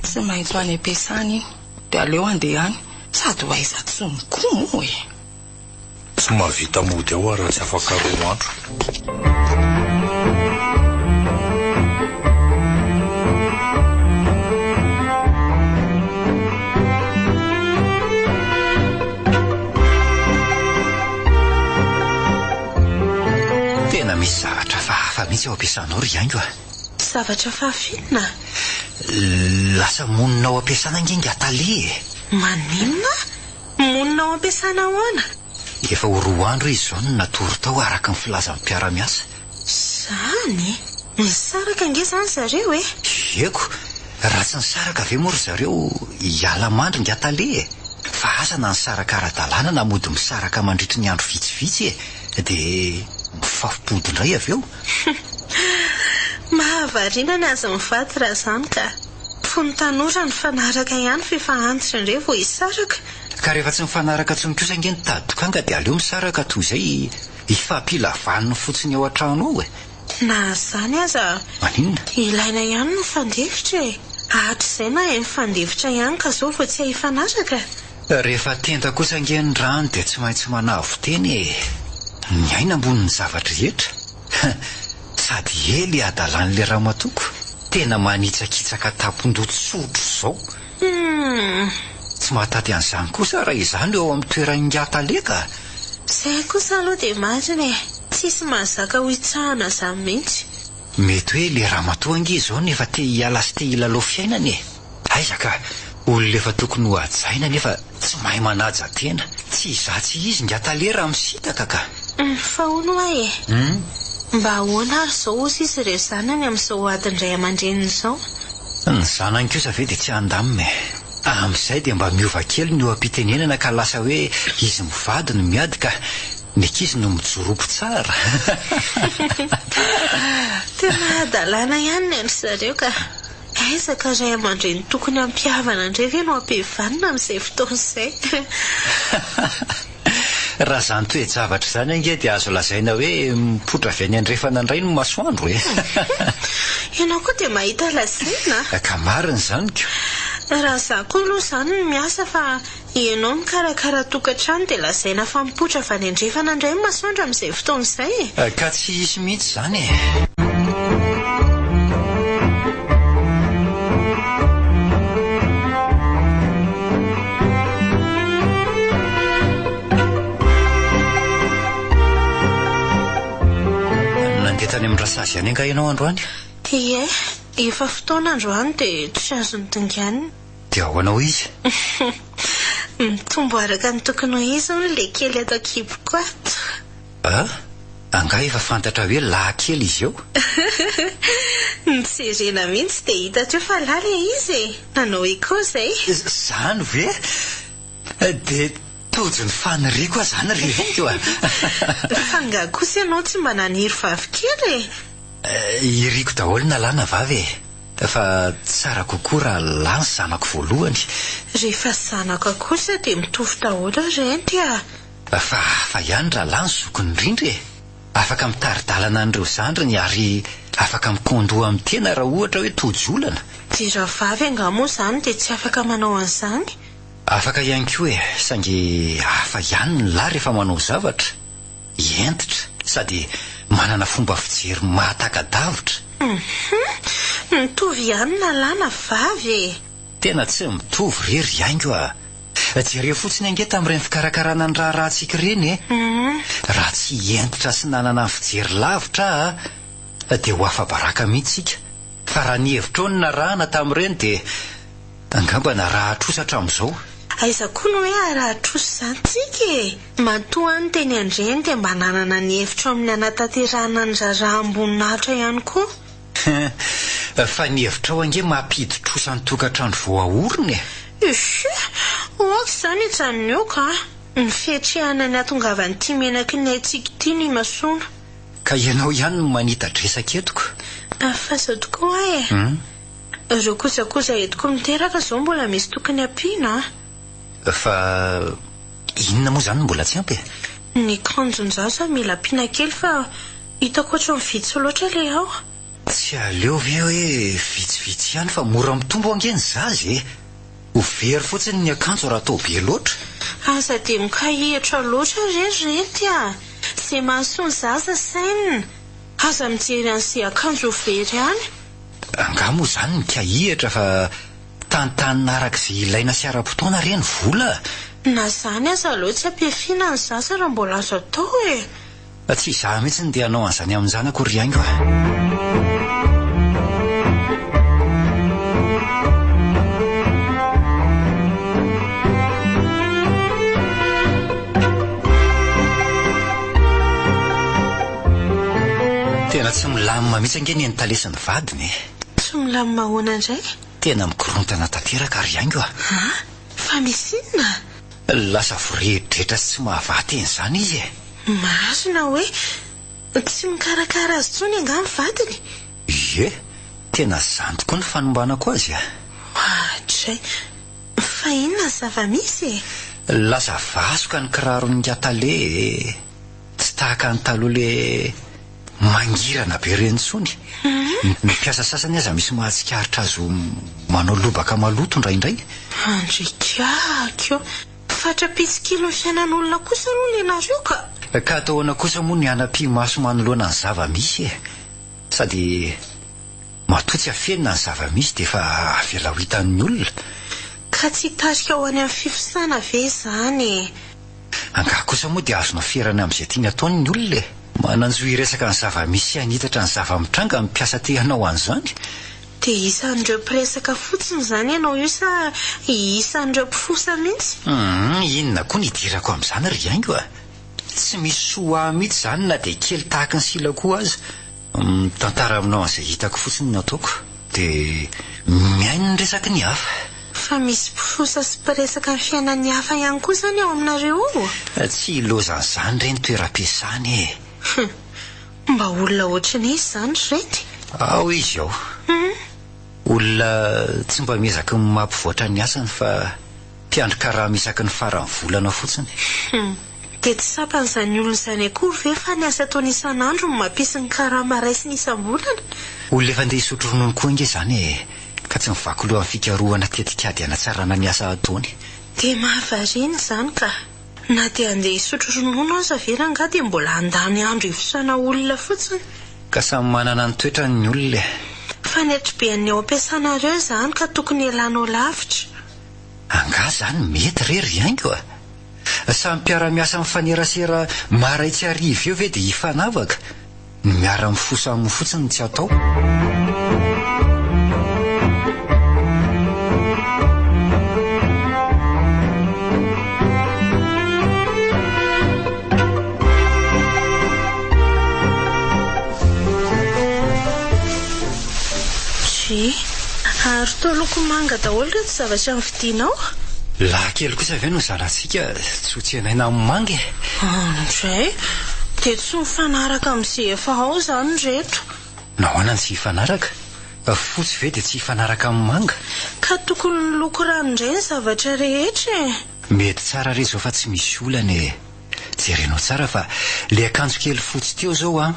Tsy maintsy ho any am-piasana iny, dia aleo handeha any. Sady ho aiza tsony koa moa e! Tsy mahavita mody ao aho raha tsy afaka roa andro. Tena misy zavatra hafahafa mihitsy ao am-piasanao ry Haingo a! Zavatra hafahafa inona? Lasa monina ao am-piasana ange ingahy Tale e! Maninona? Monina ao am-piasana ahoana? Efa ho roa andro izy izao no natory tao araka ny filazan'ny mpiara-miasa. Izany? Nisaraka ange izany zareo e! Eko, raha tsy nisaraka ve moa ry zareo hiala mandry nga tale e! Fa asa na nisaraka ara-dalàna na mody misaraka mandritry ny andro vitsivitsy e! Dia mifampody indray avy eo. Mahavariana ny azy mivady raha izany ka! Fony tanora nifanaraka ihany f'efa antitra indray vao hisaraka. Ka rehefa tsy mifanaraka intsony kosa ange ny tady dokanga dia aleo misaraka toy izay hifampila vaniny fotsiny ao an-trano ao e! Na izany aza, Maninona? ilaina ihany ny mifandefitra e! Hatrizay nahay nifandefitra ihany ka zao vao tsy hay hifanaraka? Rehefa tenda kosa ange ny rano dia tsy maintsy manavo-tena e! Ny aina ambonin'ny zava-drehetra. Sady ela i adalan'ilay ramatoako, tena manitsakitsaka tampon-doha tsotra izao. Humm. Tsy mahataty an'izany kosa raha izaho no eo amin'ny toeran'ingahy tale ka! Izay kosa aloha dia marina e! Tsisy mahazaka ho hitsahana izany mihitsy. Mety hoe ilay ramatoa ange izao no efa te hiala sy te hilalao fiainana e! Aiza ka! Olona efa tokony ho hajaina nefa tsy mahay manaja tena. Tsy izaho tsy izy ingahy tale raha misintaka ka! Humm fa hono hoa e! Mba ahoana ary izao hozy izy ireo zanany amin'izao adin-dray aman-dreniny izao? Ny zanany kosa ve dia tsy handamina e! Amin'izay dia mba miova kely ny oha-pitenenana ka lasa hoe izy mivady no miady ka ny ankizy no mijorobo tsara. Tena hadalana ihany ny an-dry zareo ka! Aiza ka ray aman-dreny tokony hampihavana indray ve no hampihavanina amin'izay fotoana izay? Raha izany toe-javatra izany ange dia azo lazaina hoe mipoitra avy any andrefana indray ny masoandro e! Ianao koa dia mahita lazaina a! Ka marina izany ko! Raha izaho koa aloha izany no miasa fa ianao mikarakara tokantrano dia lazaina fa mipoitra avy any andrefana indray ny masoandro amin'izay fotoana izay e! Ka tsy hisy mihitsy izany e! Nandeha tany amin'ny rasazy ihany angaha ianao androany? Ie, efa fotoana androany dia tsy azo nodinganina. Dia ahoana hoy izy? Mitombo araka ny tokony ho izy hono ilay kely ato an-kiboko ato. A! Angaha efa fantatra hoe lahy kely izy eo? Nojerena mihitsy dia hita teo fa lahy ilay izy e! Nanao echo izay. Izany ve? Dia tojo ny faniriako aho izany ry Reniko a! Fa angaha kosa ianao tsy mba naniry vavy kely e? Iriko daholo na lahy na vavy e! Fa tsara kokoa raha lahy ny zanako voalohany. Rehefa zanaka kosa dia mitovy daholo ry Renty a! Fa hafa ihany rahalahy ny zokiny indrindra e! Afaka mitari-dalana an'ireo zandriny ary afaka mikaon-doha amin'ny tena raha ohatra hoe tojo olana. Dia rahavavy angaha moa izany dia tsy afaka manao an'izany? Afaka ihany koa e! Saingy hafa ihany ny lahy rehefa manao zavatra. Hentitra sady manana fomba fijery mahataka-davitra. Hum! Mitovy ihany na lahy na vavy e! Tena tsy mitovy re ry haingo a! Jereo fotsiny ange tamin'ireny fikarakarana ny raharahantsika ireny e! Raha tsy hentitra sy nanana ny fijery lavitra aho dia ho afa-baraka mihitsy isika. Fa raha ny hevitrao no narahana tamin'ireny dia angamba naraha-trosa hatramin'izao. Aiza koa no hoe araha-trosa izany tsika e! Matoa aho niteny an'ireny dia mba nanana ny hevitro amin'ny hanatanterahana ny raharaham-boninahitra ihany koa. Fa ny hevitrao ange mampidi-trosa ny tokantrano vao aorina e! Uffuu! Ok izany hijanona eo ka! Ny fiatrehana ny hatongavan'ity menaky ny aintsika ity no imasoana. Ka ianao ihany no manita-dresaka eto ko! Fa izao tokoa hoa e! Ireo kojakoja entiko miteraka izao mbola misy tokony hampiana a! Fa inona moa izany no mbola tsy ampy e? Ny kanjon-jaza mila ampiana kely fa Hitako ohatran'ny vitsy loatra ilay ao. Tsy aleo ve hoe vitsivitsy ihany fa mora mitombo ange ny zaza e! Ho very fotsiny ny akanjo raha atao be loatra. Aza dia mikahihitra loatra re ry renty a! Ze mahasoa ny zaza sainina! Aza mijery an'ze akanjo ho very any. Angaha moa izany mikahihitra fa tantanina araka izay ilaina sy ara-potoana re ny vola? Na izany aza aleo tsy ampiafiana ny zaza raha mbola azo atao e! Tsy izaho mihitsy no te hanao an'izany amin-janako ry haingo a! Tena tsy milamina mihitsy ange ny an'i Tale sy ny vadiny e. Tsy milamina ahoana indray? Tena mikorontana tanteraka ry haingo a. An? Fa misy inona? Lasa vorehitrehitra sy tsy mahavaha teny izany izy e. Marina hoe? Tsy mikarakara azy intsony angaha ny vadiny? Ie, tena izany tokoa ny fanombanako azy a. Oadray! Fa inona ny zava-misy e? Lasa vasoka ny kiraron'ingahy tale e! Tsy tahaka ny taloha le mangirana be ireny intsony. Ny mpiasa sasany aza misy mahatsikaritra azy ho manao lobaka maloto indraindray. Andriakako ô! Fatra-pitsikilo ny fiainan'olona kosa aloha le nareo ka! Ka atao ahoana kosa moa ny hanam-pimaso manoloana ny zava-misy e? Sady matoa tsy afenina ny zava-misy dia efa avela ho hitan'ny olona. Ka tsy hitarika ho any amin'ny fifosana ve izany e? Angaha kosa moa dia azonao ferana amin'izay tiany ataony ny olona e? Manan-jo hiresaka ny zava-misy sy hanitatra ny zava-mitranga ny mpiasa te hanao an'izany. Dia isan'ireo mpiresaka fotsiny izany ianao io sa isan'ireo mpifosa mihitsy? Humm, inona koa ny hidirako amin'izany ry haingo a! Tsy misy soa ho ahy mihitsy izany na dia kely tahaky ny sila koa aza. Mitantara aminao an'izay hitako fotsiny no ataoko, dia mihaino ny resaky ny hafa. Fa misy mpifosa sy mpiresaka ny fiainan'ny hafa ihany koa izany ao aminareo ao? Tsy ilaozan'izany re ny toeram-piasana e! Hum! Mba olona ohatran'iza izany ry rety? Ao izy ao. Olona tsy mba miezaka ny mampivoatra ny asany fa mpiandry karama isaky ny faran'ny volana fotsiny. Hum! Dia tsy tsapan'izany olona izany akory ve fa ny asa ataony isan'andro no mampisy ny karama raisiny isam-bolana? Olona efa andeha hisotro ronono koa ange izany e! Ka tsy mivaky loha amin'ny fikarohana tetikady hanatsarana ny asa ataony. Dia mahavariana izany ka! Na dia andeha hisotro ronono aza ve rangahy dia mbola handany andro hifosana olona fotsiny? Ka samy manana ny toetrany ny olona e! Fa ny hatribean'ny ao am-piasanareo izany ka tokony hialanao lavitra. Angaha izany mety re ry haingo a! Samy mpiara-miasa mifanerasera maray tsy hariva eo ve dia hifanavaka? Ny miara-mifosa aminy fotsiny no tsy atao. Dry, ary toa loko manga daholo ireto zavatra novidianao? Lahy kely kosa ve no zanatsika tsy ho tsenaina amin'ny manga e? Andray, dia tsy mifanaraka amin'izay efa ao izany ireto. Nahoana no tsy hifanaraka? Fotsy ve dia tsy hifanaraka amin'ny manga? Ka tokony miloko rano indray ny zavatra rehetra e! Mety tsara re izao fa tsy misy olana e! Jerenao tsara fa le akanjo kely fotsy teo izao an,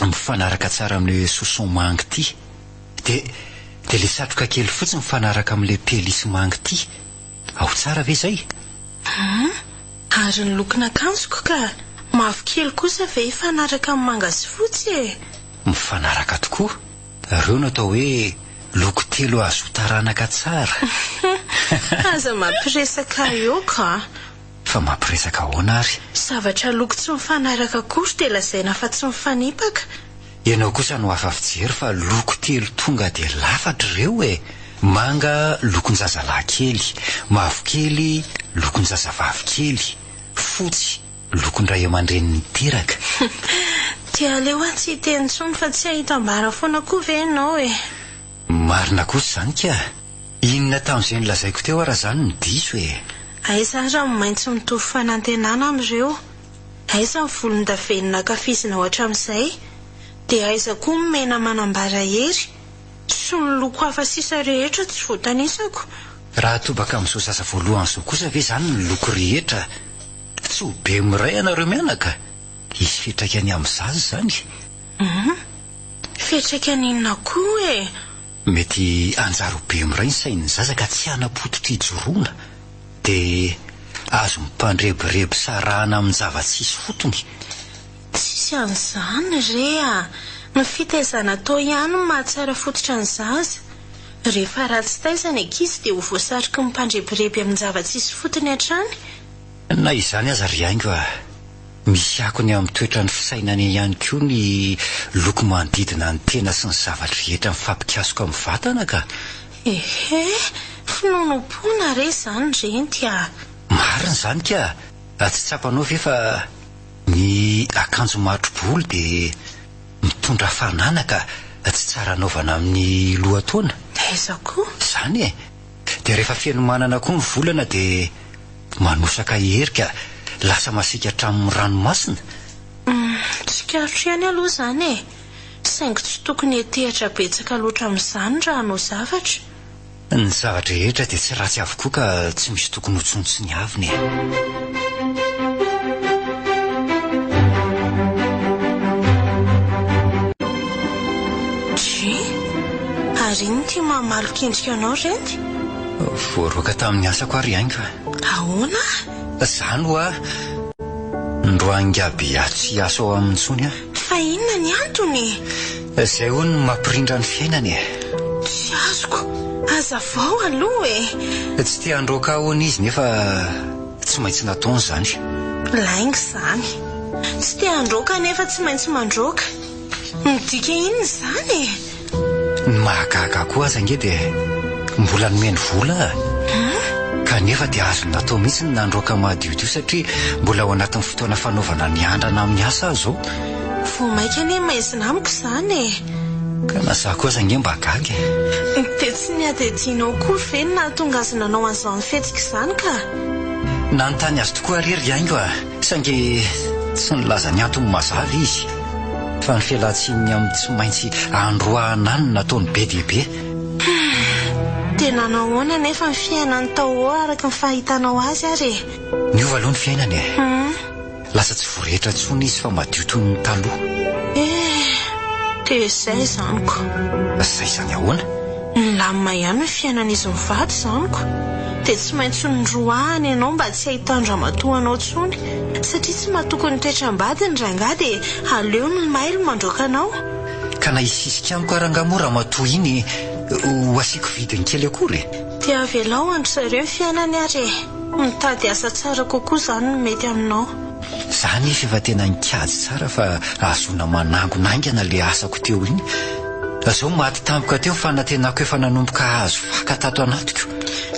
mifanaraka tsara amin'le soson manga ity. Dia dia le satroka kely fotsy mifanaraka amin'ilay pelisy manga ity. Ao tsara ve izay? Hum, ary ny lokon'akanjoko ka! Mavokely kosa ve hifanaraka amin'ny manga sy fotsy e? Mifanaraka tokoa. Ireo no atao hoe loko telo azo taranaka tsara. Aza mampiresaka ahy eo ka! Fa mampiresaka ahoana ary? Zavatra loko tsy mifanaraka akory dia lazaina fa tsy mifanipaka. Ianao kosa no hafa fijery fa loko telo tonga dia lafatra ireo e! Manga lokon-jazalahy kely, mavokely lokon-jazavavy kely, fotsy lokon-dray aman-dreny niteraka. Dia aleo aho tsy hiteny intsony fa tsy hahita ambara foana koa ve ianao e! Marina kosa izany ka! Inona tamin'izay nolazaiko teo ara izany no diso e? Aiza ara ny maitso mitovy fanantenana amin'ireo? Aiza ny volondavenona ankafizinao hatramin'izay? Dia aiza koa ny mena manambara hery? Sy ny loko hafa sisa rehetra tsy voatanisako? Raha atobaka amin'izao zaza voalohany izao kosa ve izany ny loko rehetra tsy ho be miray ianareo mianaka? Hisy fiantraikany amin'ny zaza izany? Hum. Fiantraikany inona koa e? Mety hanjary ho be miray ny sain'ny zaza ka tsy hanam-pototra hijoroana. Dia azo mipandrebireby sarahana amin-java-tsisy fotony. Tsisy an'izany re a! Ny fitaizana atao ihany no mahatsara fototra ny zaza. Rehefa ratsy taiza ny ankizy dia ho voasariky ny mpandrebireby amin-java-tsisy fotony hatrany. Na izany aza ry haingo a! Misy akony amin'ny toetran'ny fisainana ihany koa ny loko manodidina ny tena sy ny zava-drehetra mifampikasoka amin'ny vatana ka! Ehe! Finoanoam-poana re izany renty a! Marina izany ka! Tsy tsapanao ve fa ny akanjo matro-bolo dia. Mitondra hafanana ka tsy tsara anaovana amin'ny lohataona. Aiza koa? Izany e! Dia rehefa fenomanana koa ny volana dia manosaka hery ka lasa masiaka hatramin'ny ranomasina. Humm, tsikaritro ihany aloha izany e! Saingy tsy tokony hetehatra betsaka loatra amin'izany raha hanao zavatra. Ny zava-drehetra dia tsy ratsy avokoa ka tsy misy tokony ho tsinontsiniavina e. Dry, ary inona ity maha-malok'endrika anao Renty? Voaroaka tamin'ny asako aho ry Haingo a. Ahoana? Izany hoa, noroahin'ingahy Beato tsy hiasa ao aminy intsony aho. Fa inona ny antony? Izay hono no mampirindra ny fiainana e. Tsy azoko. Hazavao aloha e. Tsy te handroaka ahy hono izy nefa tsy maintsy nataony izany. Lainga izany. Tsy te handroaka nefa tsy maintsy mandroaka. Midika inona izany e? Ny mahagaga ahy koa aza ange dia mbola nomeny vola aho. Kanefa dia azony natao mihitsy ny nandroaka madiodio satria mbola ao anatin'ny fotoana fanaovana ny andrana amin'ny asa aho izao. Vao mainka anie maizina amiko izany e! Ka na izaho koa aza ange mba gaga e! Dia tsy ny adiadianao akory ve no nahatonga azy nanao an'izany fihetsika izany ka? Nanontany azy tokoa àry ry Haingo a! Saingy tsy nilaza ny antony mazava izy. Fa ny fialan-tsininy amin'ny tsy maintsy androahana any no nataony be dia be. Humm! Dia nanao ahoana anefa ny fiainany tao ao araka ny fahitanao azy ary e? Niova aloha ny fiainany e! Humm! Lasa tsy voretra intsony izy fa madio toy ny taloha. Eh! Dia izay izany ko. Izay izany ahoana? Nilamina ihany ny fiainan'izy mivady izany ko. Dia tsy maintsy noroahana ianao mba tsy hahitan-dramatoa anao intsony. Satria tsy matoky ny toetram-badiny rangahy dia aleony mailo mandroaka anao. Ka na hisisika amiko ary angaha moa ramatoa iny ho asiako vidiny kely akory e? Dia avelao an-dry zareo ny fiainany ary e! Mitady asa tsara kokoa izany no mety aminao. Za nefa efa tena nikajy tsara fa ahazoana manangona haingana le asako teo iny. Zao maty tampoka teo ny fanantenako efa nanomboka hahazo faka tato anatiko.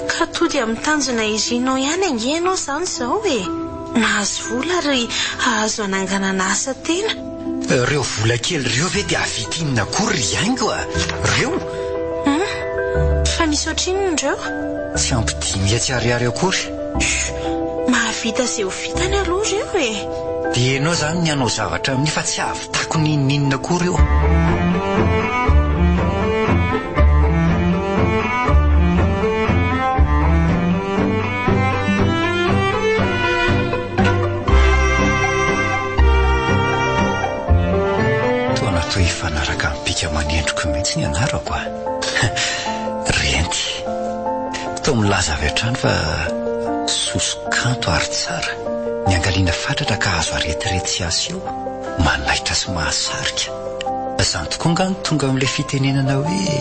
Ka tody amin'ny tanjona irinao ihany ange ianao izany izao e! Nahazo vola ary hahazo hananganana asa tena. Ireo vola kely ireo ve dia hahavita inona akory ry haingo a! Ireo? Hum! Fa misy ohatrinona ireo? Tsy ampy 500 ariary akory. Chut! Mahavita izay ho vitany aloha ireo e! Dia ianao izany ny hanao zavatra amin'io fa tsy hahavitako n'inon'inona akory io. Toa natao hifanaraka amin'ny bika aman'endriko mihitsy ny anarako a! Renty. Toa milaza avy hatrany fa soso-kanto ary tsara. Niangaliana fatratra ka azo aretirety sy aseho, manaitra sy mahasarika. Izany tokoa angaha no tonga amin'ilay fitenenana hoe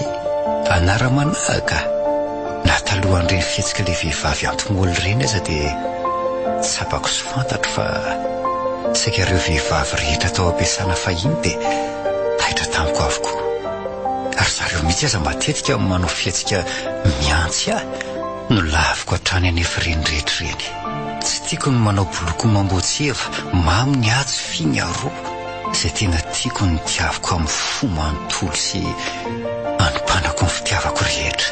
anara-manahaka? Na talohan'ireny fihetsik'ilay vehivavy anti-moly ireny aza dia tsapako sy fantatro fa saika ireo vehivavy rehetra tao am-piasana fahiny dia taitra tamiko avokoa. Ry zareo mihitsy aza matetika manao fihetsika mihantsy ahy. Nolaviko hatrany anefa ireny rehetra ireny. Tsy tiako ny manao boloky mamboatsy eva, mamy ny atsy, fy ny aroa. Izay tena tiako no tiaviko amin'ny fo manontolo sy anompanako ny fitiavako rehetra.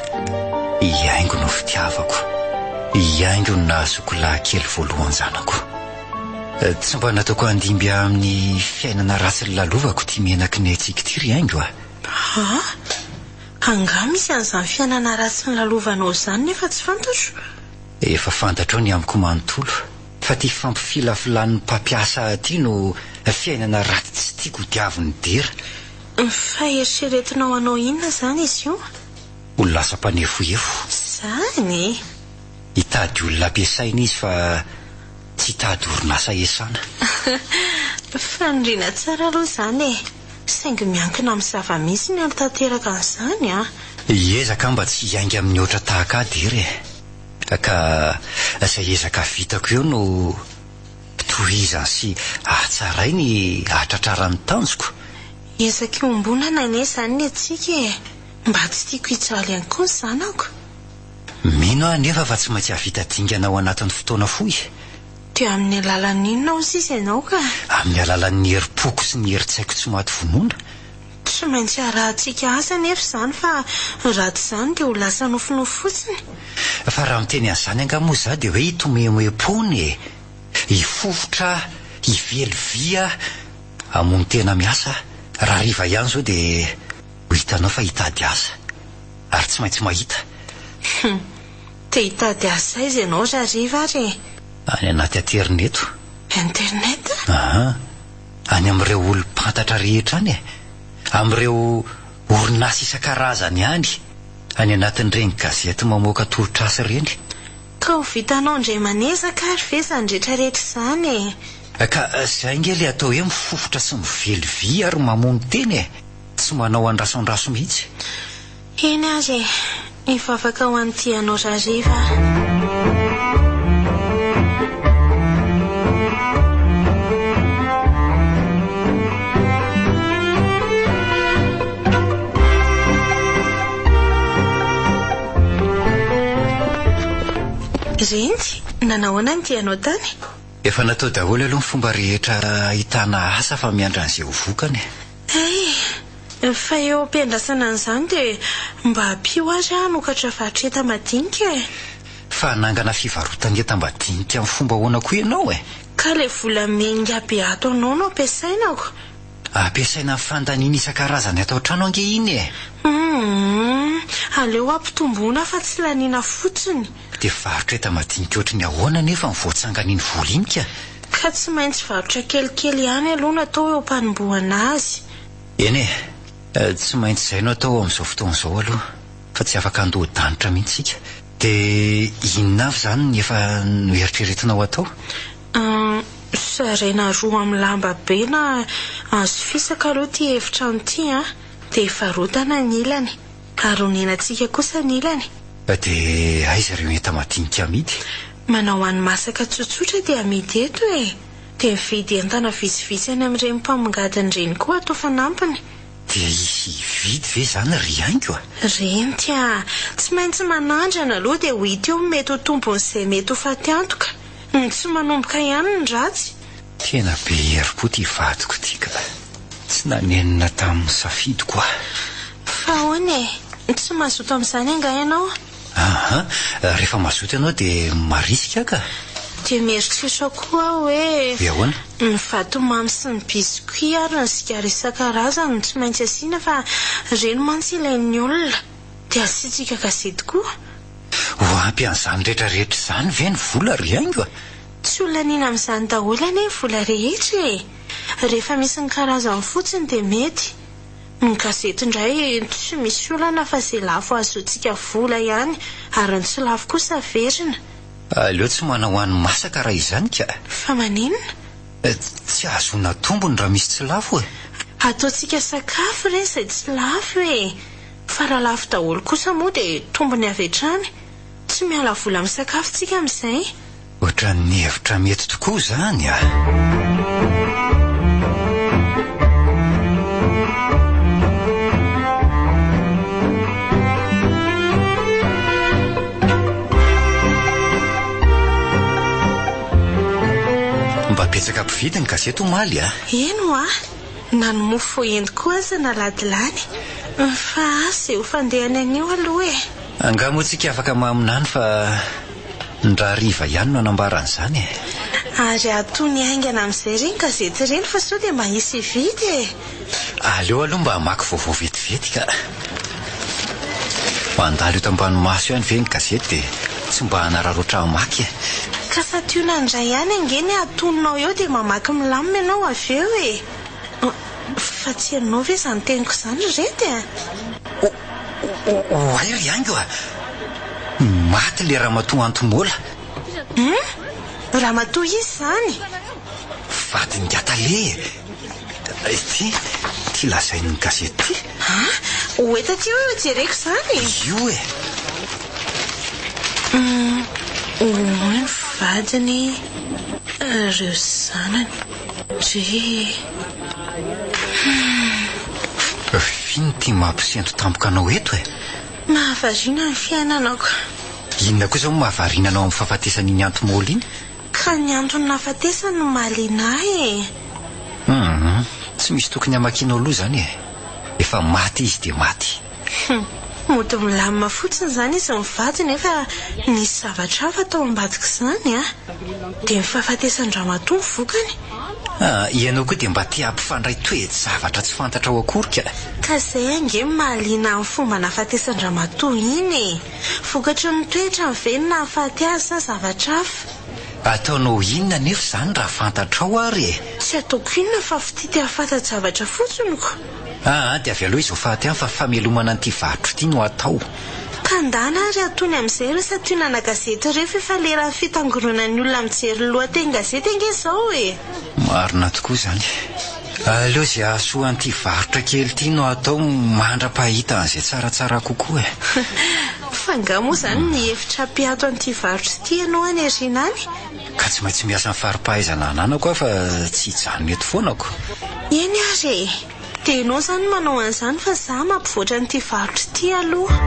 I Haingo no fitiavako. I Haingo no nahazoako lahy kely voalohan-janako. Tsy mba nataoko handimby ahy amin'ny fiainana ratsy nolalovako ity menaky ny aintsika ity ry Haingo a! Aa! Angaha misy an'izany fiainana ratsy nolalovanao izany nefa tsy fantatro? Efa fantatrao ny amiko manontolo fa ity fampifilafilan'ny mpampiasa ahy ity no fiainana ratsy tsy tiako hodiavin'i Dera. Fa eritreretinao hanao inona izany izy io? Ho lasa mpanefoefo. Izany? Hitady olona ampiasaina izy fa tsy hitady orinasa iasana. Faniriana tsara aloha izany e! Saingy miankina amin'ny zava-misy ny hahatanteraka an'izany an! Hiezaka aho mba tsy hiainga amin'ny mihoatra tahaka ahy Dera e! Ka izay ezaka vitako eo no tohizany sy hatsarainy hahatratrarany ny tanjoko. Ezaka iombonana anie izany ny antsika e! Mba tsy tiako hijaly ihany koa ny zanako. Mino aho anefa fa tsy maintsy hahavita dingana ao anatin'ny fotoana fohy. Dia amin'ny alalan'ny inona hozy izy ianao ka? Amin'ny alalan'ny herim-poko sy ny herin-tsaiko tsy maty vonoina. Tsy maintsy arahantsika asa anefa izany fa raha tsy izany dia ho lasa nofinofy fotsiny. Fa raha miteny an'izany angaha moa izaho dia hoe hitomoemoem-poana e! Hifofotra aho, hively vy aho, hamono tena miasa aho. Raha hariva ihany izao dia ho hitanao fa hitady asa. Ary tsy maintsy mahita. Hum! Te hitady asa aiza ianao Rariva ary e? Any anaty aterineto. Internet? Aha. Any amin'ireo olom-pantatra rehetra any e. Amin'ireo orinasa isan-karazany any. Any anatin'ireny gazety mamoaka tolotr'asa ireny. Ka ho vitanao indray manezaka ary ve izany rehetra rehetra izany e? Ka izay ange ilay atao hoe mifofotra sy mively vy ary mamono tena e! Tsy manao andraso andraso mihitsy. Eny ary e! Hivavaka ho an'ity anao Rariva aho. Renty, nanahoana ny dianao tany? Efa natao daholo aloha ny fomba rehetra ahitana asa fa miandry an'izay ho vokany e. Hay! Fa eo am-piandrasana an'izany dia mba ampio ary aho hanokatra varotra enta-madinika e! Fa hanangana fivarotana enta-madinika amin'ny fomba ahoana koa ianao e? Ka ilay vola menga be ato anao no ampiasainako. Ampiasaina amin'ny fandaniana isan-karazany ato an-trano ange iny e! Humm! Aleo ampitomboina fa tsy laniana fotsiny. Dia varotra enta-madinika ohatry ny ahoana anefa no voatsangan'iny vola iny ka? Ka tsy maintsy varotra kelikely ihany aloha no atao eo am-panombohana azy. Eny e! Tsy maintsy izay no atao amin'izao fotoana izao aloha fa tsy afaka handoa-danitra mihitsy isika. Dia inona avy izany ny efa noeritreretinao atao? Hum, zaraina roa amin'ny lamba be na hazo fisaka aloha ity efitrano ity an! Dia varotana ny ilany. Ary onenantsika kosa ny ilany. Dia aiza ireo enta-madinika amidy? Manao hani-masaka tsotsotra dia amidy eto e! Dia mividy entana vitsivitsy any amin'ireny mpamongadiny ireny koa atao fanampiny. Dia hisy hividy ve izany ry haingo a? Renty a! Tsy maintsy manandrana aloha dia ho hita eo ny mety ho tombon'izay mety ho fatiantoka. Ny tsy manomboka ihany no ratsy. Tena be herim-po ity vadiko ity ka. Tsy nanenina tamin'ny safidiko aho. Fa ahoana e? Tsy mazoto amin'izany angaha ianao? Aha, rehefa mazoto ianao dia marisika aho ka. Dia mieritreritra koa aho hoe. Hoe ahoana? Ny vatomamy sy ny biscuit ary ny sigara isan-karazany no tsy maintsy asiana fa ireny mantsy ilain'ny olona. Dia asiantsika gazety koa. Ho ampy an'izany rehetra rehetra izany ve ny vola ry haingo a? Tsy ho laniana amin'izany daholo anie ny vola rehetra e! Rehefa misy ny karazany fotsiny dia mety. Ny gazety indray tsy misy olana fa izay lafo ahazoantsika vola ihany ary ny tsy lafo kosa averina. Aleo tsy manao hani-masaka raha izany ka! Fa maninona? Tsy ahazoana tombony raha misy tsy lafo e! Ataontsika sakafo re izay tsy lafo e! Fa raha lafo daholo kosa moa dia tombony avy hatrany. Tsy miala vola amin'ny sakafo tsika amin'izay. Ohatran'ny hevitra mety tokoa izany a! Mba betsaka mpividy ny gazety omaly a! Eny hoa! Na ny mofo voaendy koa aza naladilany. Fa asa e, ho fandehany anio aloha e! Angaha moa tsika afaka maminany fa ny rahariva ihany no hanambara an'izany e! Ary atony haingana amin'izay ireny gazety ireny fa sao dia mba hisy hividy e! Aleo aloha mba hamaky vaovao vetivety ka! Mandalo eto ambany maso ihany ve ny gazety dia tsy mba hanararaotra hamaky e! Ka santionany indray ihany ange ny atoninao eo dia mamaky milamina ianao avy eo e! Fa tsy henonao ve izany teniko izany ry rety a! Oay ry haingo a! Maty ilay ramatoa Antomola. Hum? Ramatoa iza izany? Vadin'Ingahy e! Ity, ity lazain'ny gazety ity. An? Ho eto aty hoy jereko izany e! Io e! Hum, oay ny vadiny, ireo zanany. Dre. Hum. F'inona ity mampisento tampoka anao eto e? Mahavariana ny fiainanako. Inona kosa moa mahavariana anao amin'ny fahafatesan'iny Antomola iny? Ka ny antony nahafatesany no mahaliana ahy e! Hum, tsy misy tokony hamakianao loha izany e! Efa maty izy dia maty. Hum, mody milamina fotsiny izany izy mivady nefa nisy zavatra hafa tao ambadik'izany an! Dia ny fahafatesan-dramatoa no vokany. Ah, ianao koa dia mba te hampifandray toe-javatra tsy fantatrao akory ka! Ka izay ange no mahaliana ahy ny fomba nahafatesan-dramatoa iny e! Vokatry ny toetrany ve no nahafaty azy sa zavatra hafa? Ataonao inona anefa izany raha fantatrao ary e? Tsy ataoko inona fa fitia te hahafanta-javatra fotsiny ko! Aa dia avy aloha izao faty any fa famelomana an'ity varotra ity no atao. Ka ndana ary atony amin'izay ireo santionana gazety ireo f'efa leran'ny fitangoronan'ny olona mijery ny lohatenin-gazety ange izao e! Marina tokoa izany. Aleo izay hahasoa an'ity varotra kely ity no atao mandra-pahita an'izay tsaratsara kokoa e! Fa angaha moa izany mihevitra hampiato an'ity varotra ity ianao any aoriana any? Ka tsy maintsy miasa ny fari-pahaizana ananako aho fa tsy hijanona eto foana ko. Eny ary e! Dia ianao izany manao an'izany fa izaho mampivoatra an'ity varotra ity aloha.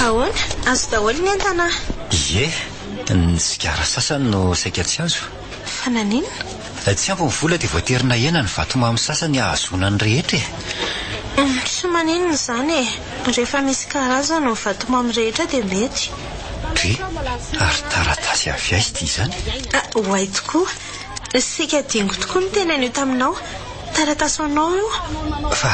Ahoana? Azo daholo ny entana? Ie. Ny sigara sasany no saika tsy azo. Fa naninona? Tsy ampy ny vola dia voatery nahena ny vatomamy sasany hahazoana ny rehetra e! Tsy maninona izany e! Rehefa misy karazany ny vatomamy rehetra dia mety. Dry, ary taratasy avy aiza ity izany? Oay tokoa! Saika adinoko tokoa ny teny an'io taminao. Taratasy ho anao io. Fa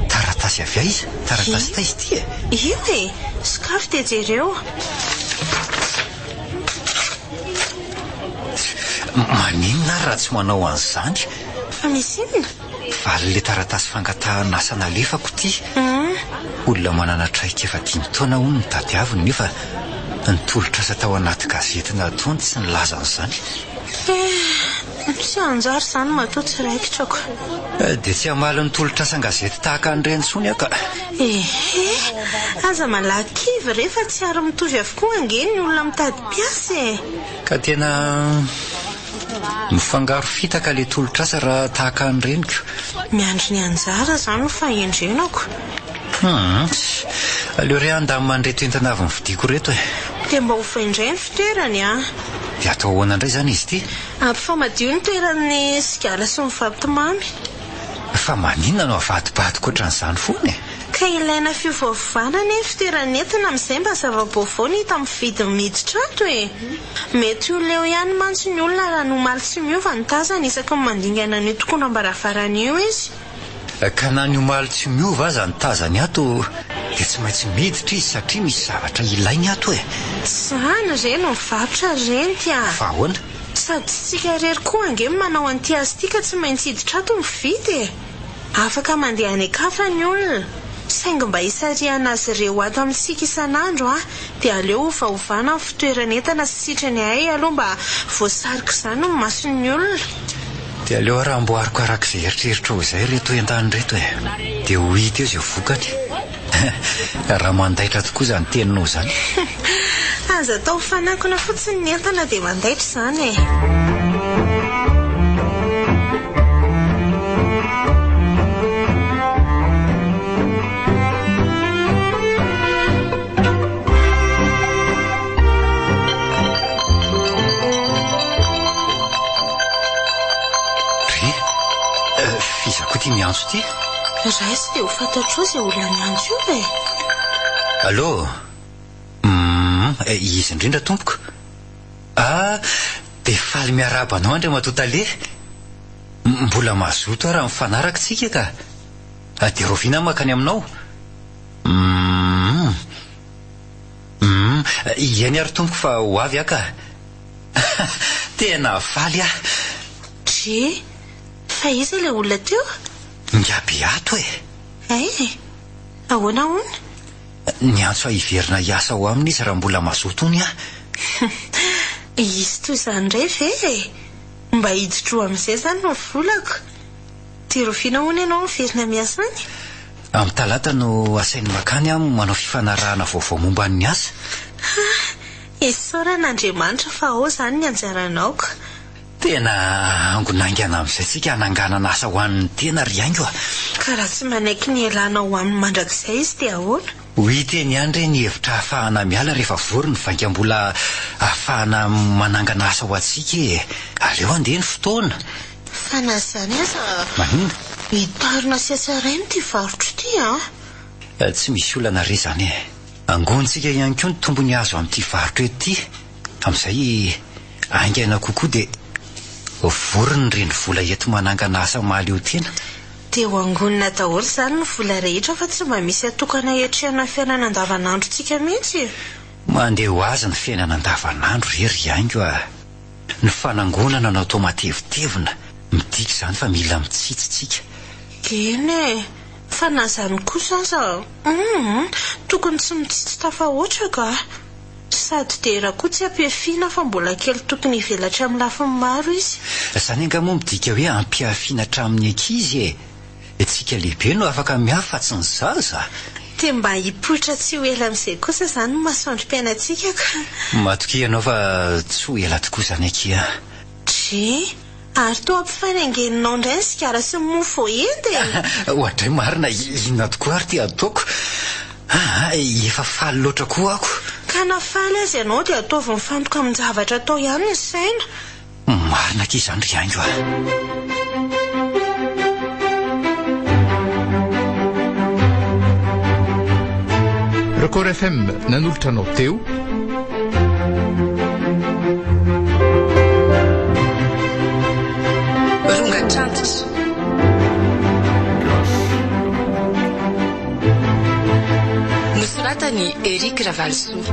taratasy avy aiza? Taratasy taiza ity e? Io e! Sokafy dia jereo. Maninona ary raha tsy manao an'izany? Fa misy inona? Valin'ilay taratasy fangatahana asa nalefako ity. Olona manana traikefa dimy taona hono no tadiaviny nefa ny tolotr'asa tao anaty gazety nataony tsy nilaza an'izany. Eh, tsy hanjary izany matoa tsy raikitrako. Dia tsy hamaly ny tolotr'asa an-gazety tahaka an'ireny intsony aho ka. Ehe, aza malaky kivy re fa tsy ary mitovy avokoa ange ny olona mitady mpiasa e. Ka tena mifangaro fitaka ilay tolotr'asa raha tahaka an'ireny ko. Miandry ny anjara izany no fahendrenako. Hum, aleo re handamina an'ireto entana avy novidiako ireto e. Dia mba ovay indray ny fitoerany an. Dia atao ahoana indray izany izy ity? Ampifamadio ny toeran'ny sigara sy ny vatomamy. Fa maninona no avadibadiko ohatran'izany foana e? Ka ilaina fiovaovana anie ny fitoeran'ny entana amin'izay mba zava-baovao ny hita amin'ny vidiny miditra ato e! Mety ho leo ihany mantsy ny olona raha ny omaly tsy miova ny tazany isaky ny mandingana an'io tokonam-baravarana io izy. Ka na ny omaly tsy miova aza ny tazany ato dia tsy maintsy miditra izy satria misy zavatra ilainy ato e! Zany re no mivarotra ry renty a! Fa ahoana? Sady tsy tsika irery koa ange no manao an'ity azy ity ka tsy maintsy hiditra ato mividy e! Afaka mandeha any an-kafa ny olona, saingy mba hisarihana azy ireo ato amintsika isan'andro a, dia aleo ovaovana ny fitoeran'entana sy sitrany ahay aloha mba voasarik'izany ny mason'ny olona. Dia aleo ary amboariko araka izay eritreritrao izay ireto entana ireto e! Dia ho hita eo izay vokany. Raha mandaitra tokoa izany teninao izany. Aza atao mifanakona fotsiny ny entana dia mandaitra izany e! Dry, f'iza koa ity miantso ity? Raiso dia ho fantatrao izay olona niantso io e! Allô? Humm, izy indrindra tompoko. Ah, dia faly miarahaba anao Andriamatoa Tale. Mbola mazoto aho raha mifanaraka isika ka. Dia rahoviana aho mankany aminao? Humm. Humm, eny ary tompoko fa ho avy aho ka. Tena faly aho. Dry, fa iza ilay olona teo? Ingahy Beato e! Hay e! Ahoana hono? Niantso ahy hiverina hiasa ao aminy izy raha mbola mazoto hono aho. Hisy toy izany indray ve e? Mba hiditra amin'izay izany ny volako. Dia rahoviana hono ianao miverina miasa any? Amin'ny talata no asainy makany aho manao fifanarahana vaovao momba ny asa. Ha! Isaorana Andriamanitra fa ao izany ny anjaranao ka. Tena angona haingana amin'izay tsika hananganana asa ho an'ny tena ry Haingo a! Ka raha tsy manaiky ny hialana ao aminy mandrakizay izy dia ahoana? Ho hita eny ihany re ny hevitra hahafahana miala rehefa vory ny vaingam-bola hahafahana manangana asa ho antsika e! Aleo handeha ny fotoana! Fa na izany aza. Maninona? Hitarina sy hatsaraina ity varotra ity an! Tsy misy olana re izany e! Angonintsika ihany koa ny tombony azo amin'ity varotra eto ity, amin'izay haingana kokoa dia vory ny renivola enti-manangana asa mahaleo tena. Dia ho angonina daholo izany ny vola rehetra fa tsy mba misy atokana hiatrehana ny fiainana andavanandrontsika mihitsy e! Mandeha ho azy ny fiainana andavanandro re ry Haingo a! Ny fanangonana no atao matevitevina, midika izany fa mila mitsitsy tsika. Eny e! Fa na izany kosa aza humm tokony tsy mitsitsy tafahoatra ka! Sady Dera koa tsy ampihafiana fa mbola kely tokony hivelatra amin'ny lafiny maro izy. Izany angaha moa midika hoe ampihafiana hatramin'ny ankizy e! Tsika lehibe no afaka miafy fa tsy ny zaza. Dia mba hipoitra tsy ho ela amin'izay kosa izany ny masoandrom-piainantsika ka. Matokia ianao fa tsy ho ela tokoa izany akia. Dry, ary toa ampifanaingeninao indray ny sigara sy ny mofo voaendy e! Oadray marina, inona tokoa ary ity ataoko? Aa, efa faly loatra koa ako. Ka na faly aza ianao dia ataovy mifantoka amin-javatra atao ihany ny saina. Marina akia izany ry haingo a! Record FM nanolotra anao teo. Rongatr'antitra. Nosoratan'i Eric Ravalisoa.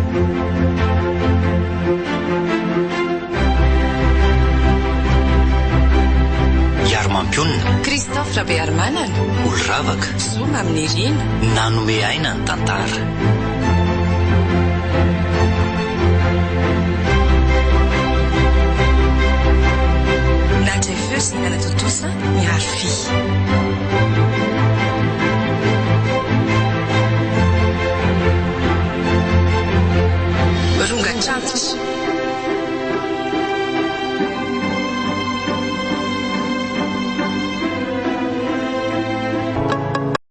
Hiarimampionona. Christophe Rabearimanana. Oloravaka. Zo Maminirina. Nanome aina ny tantara.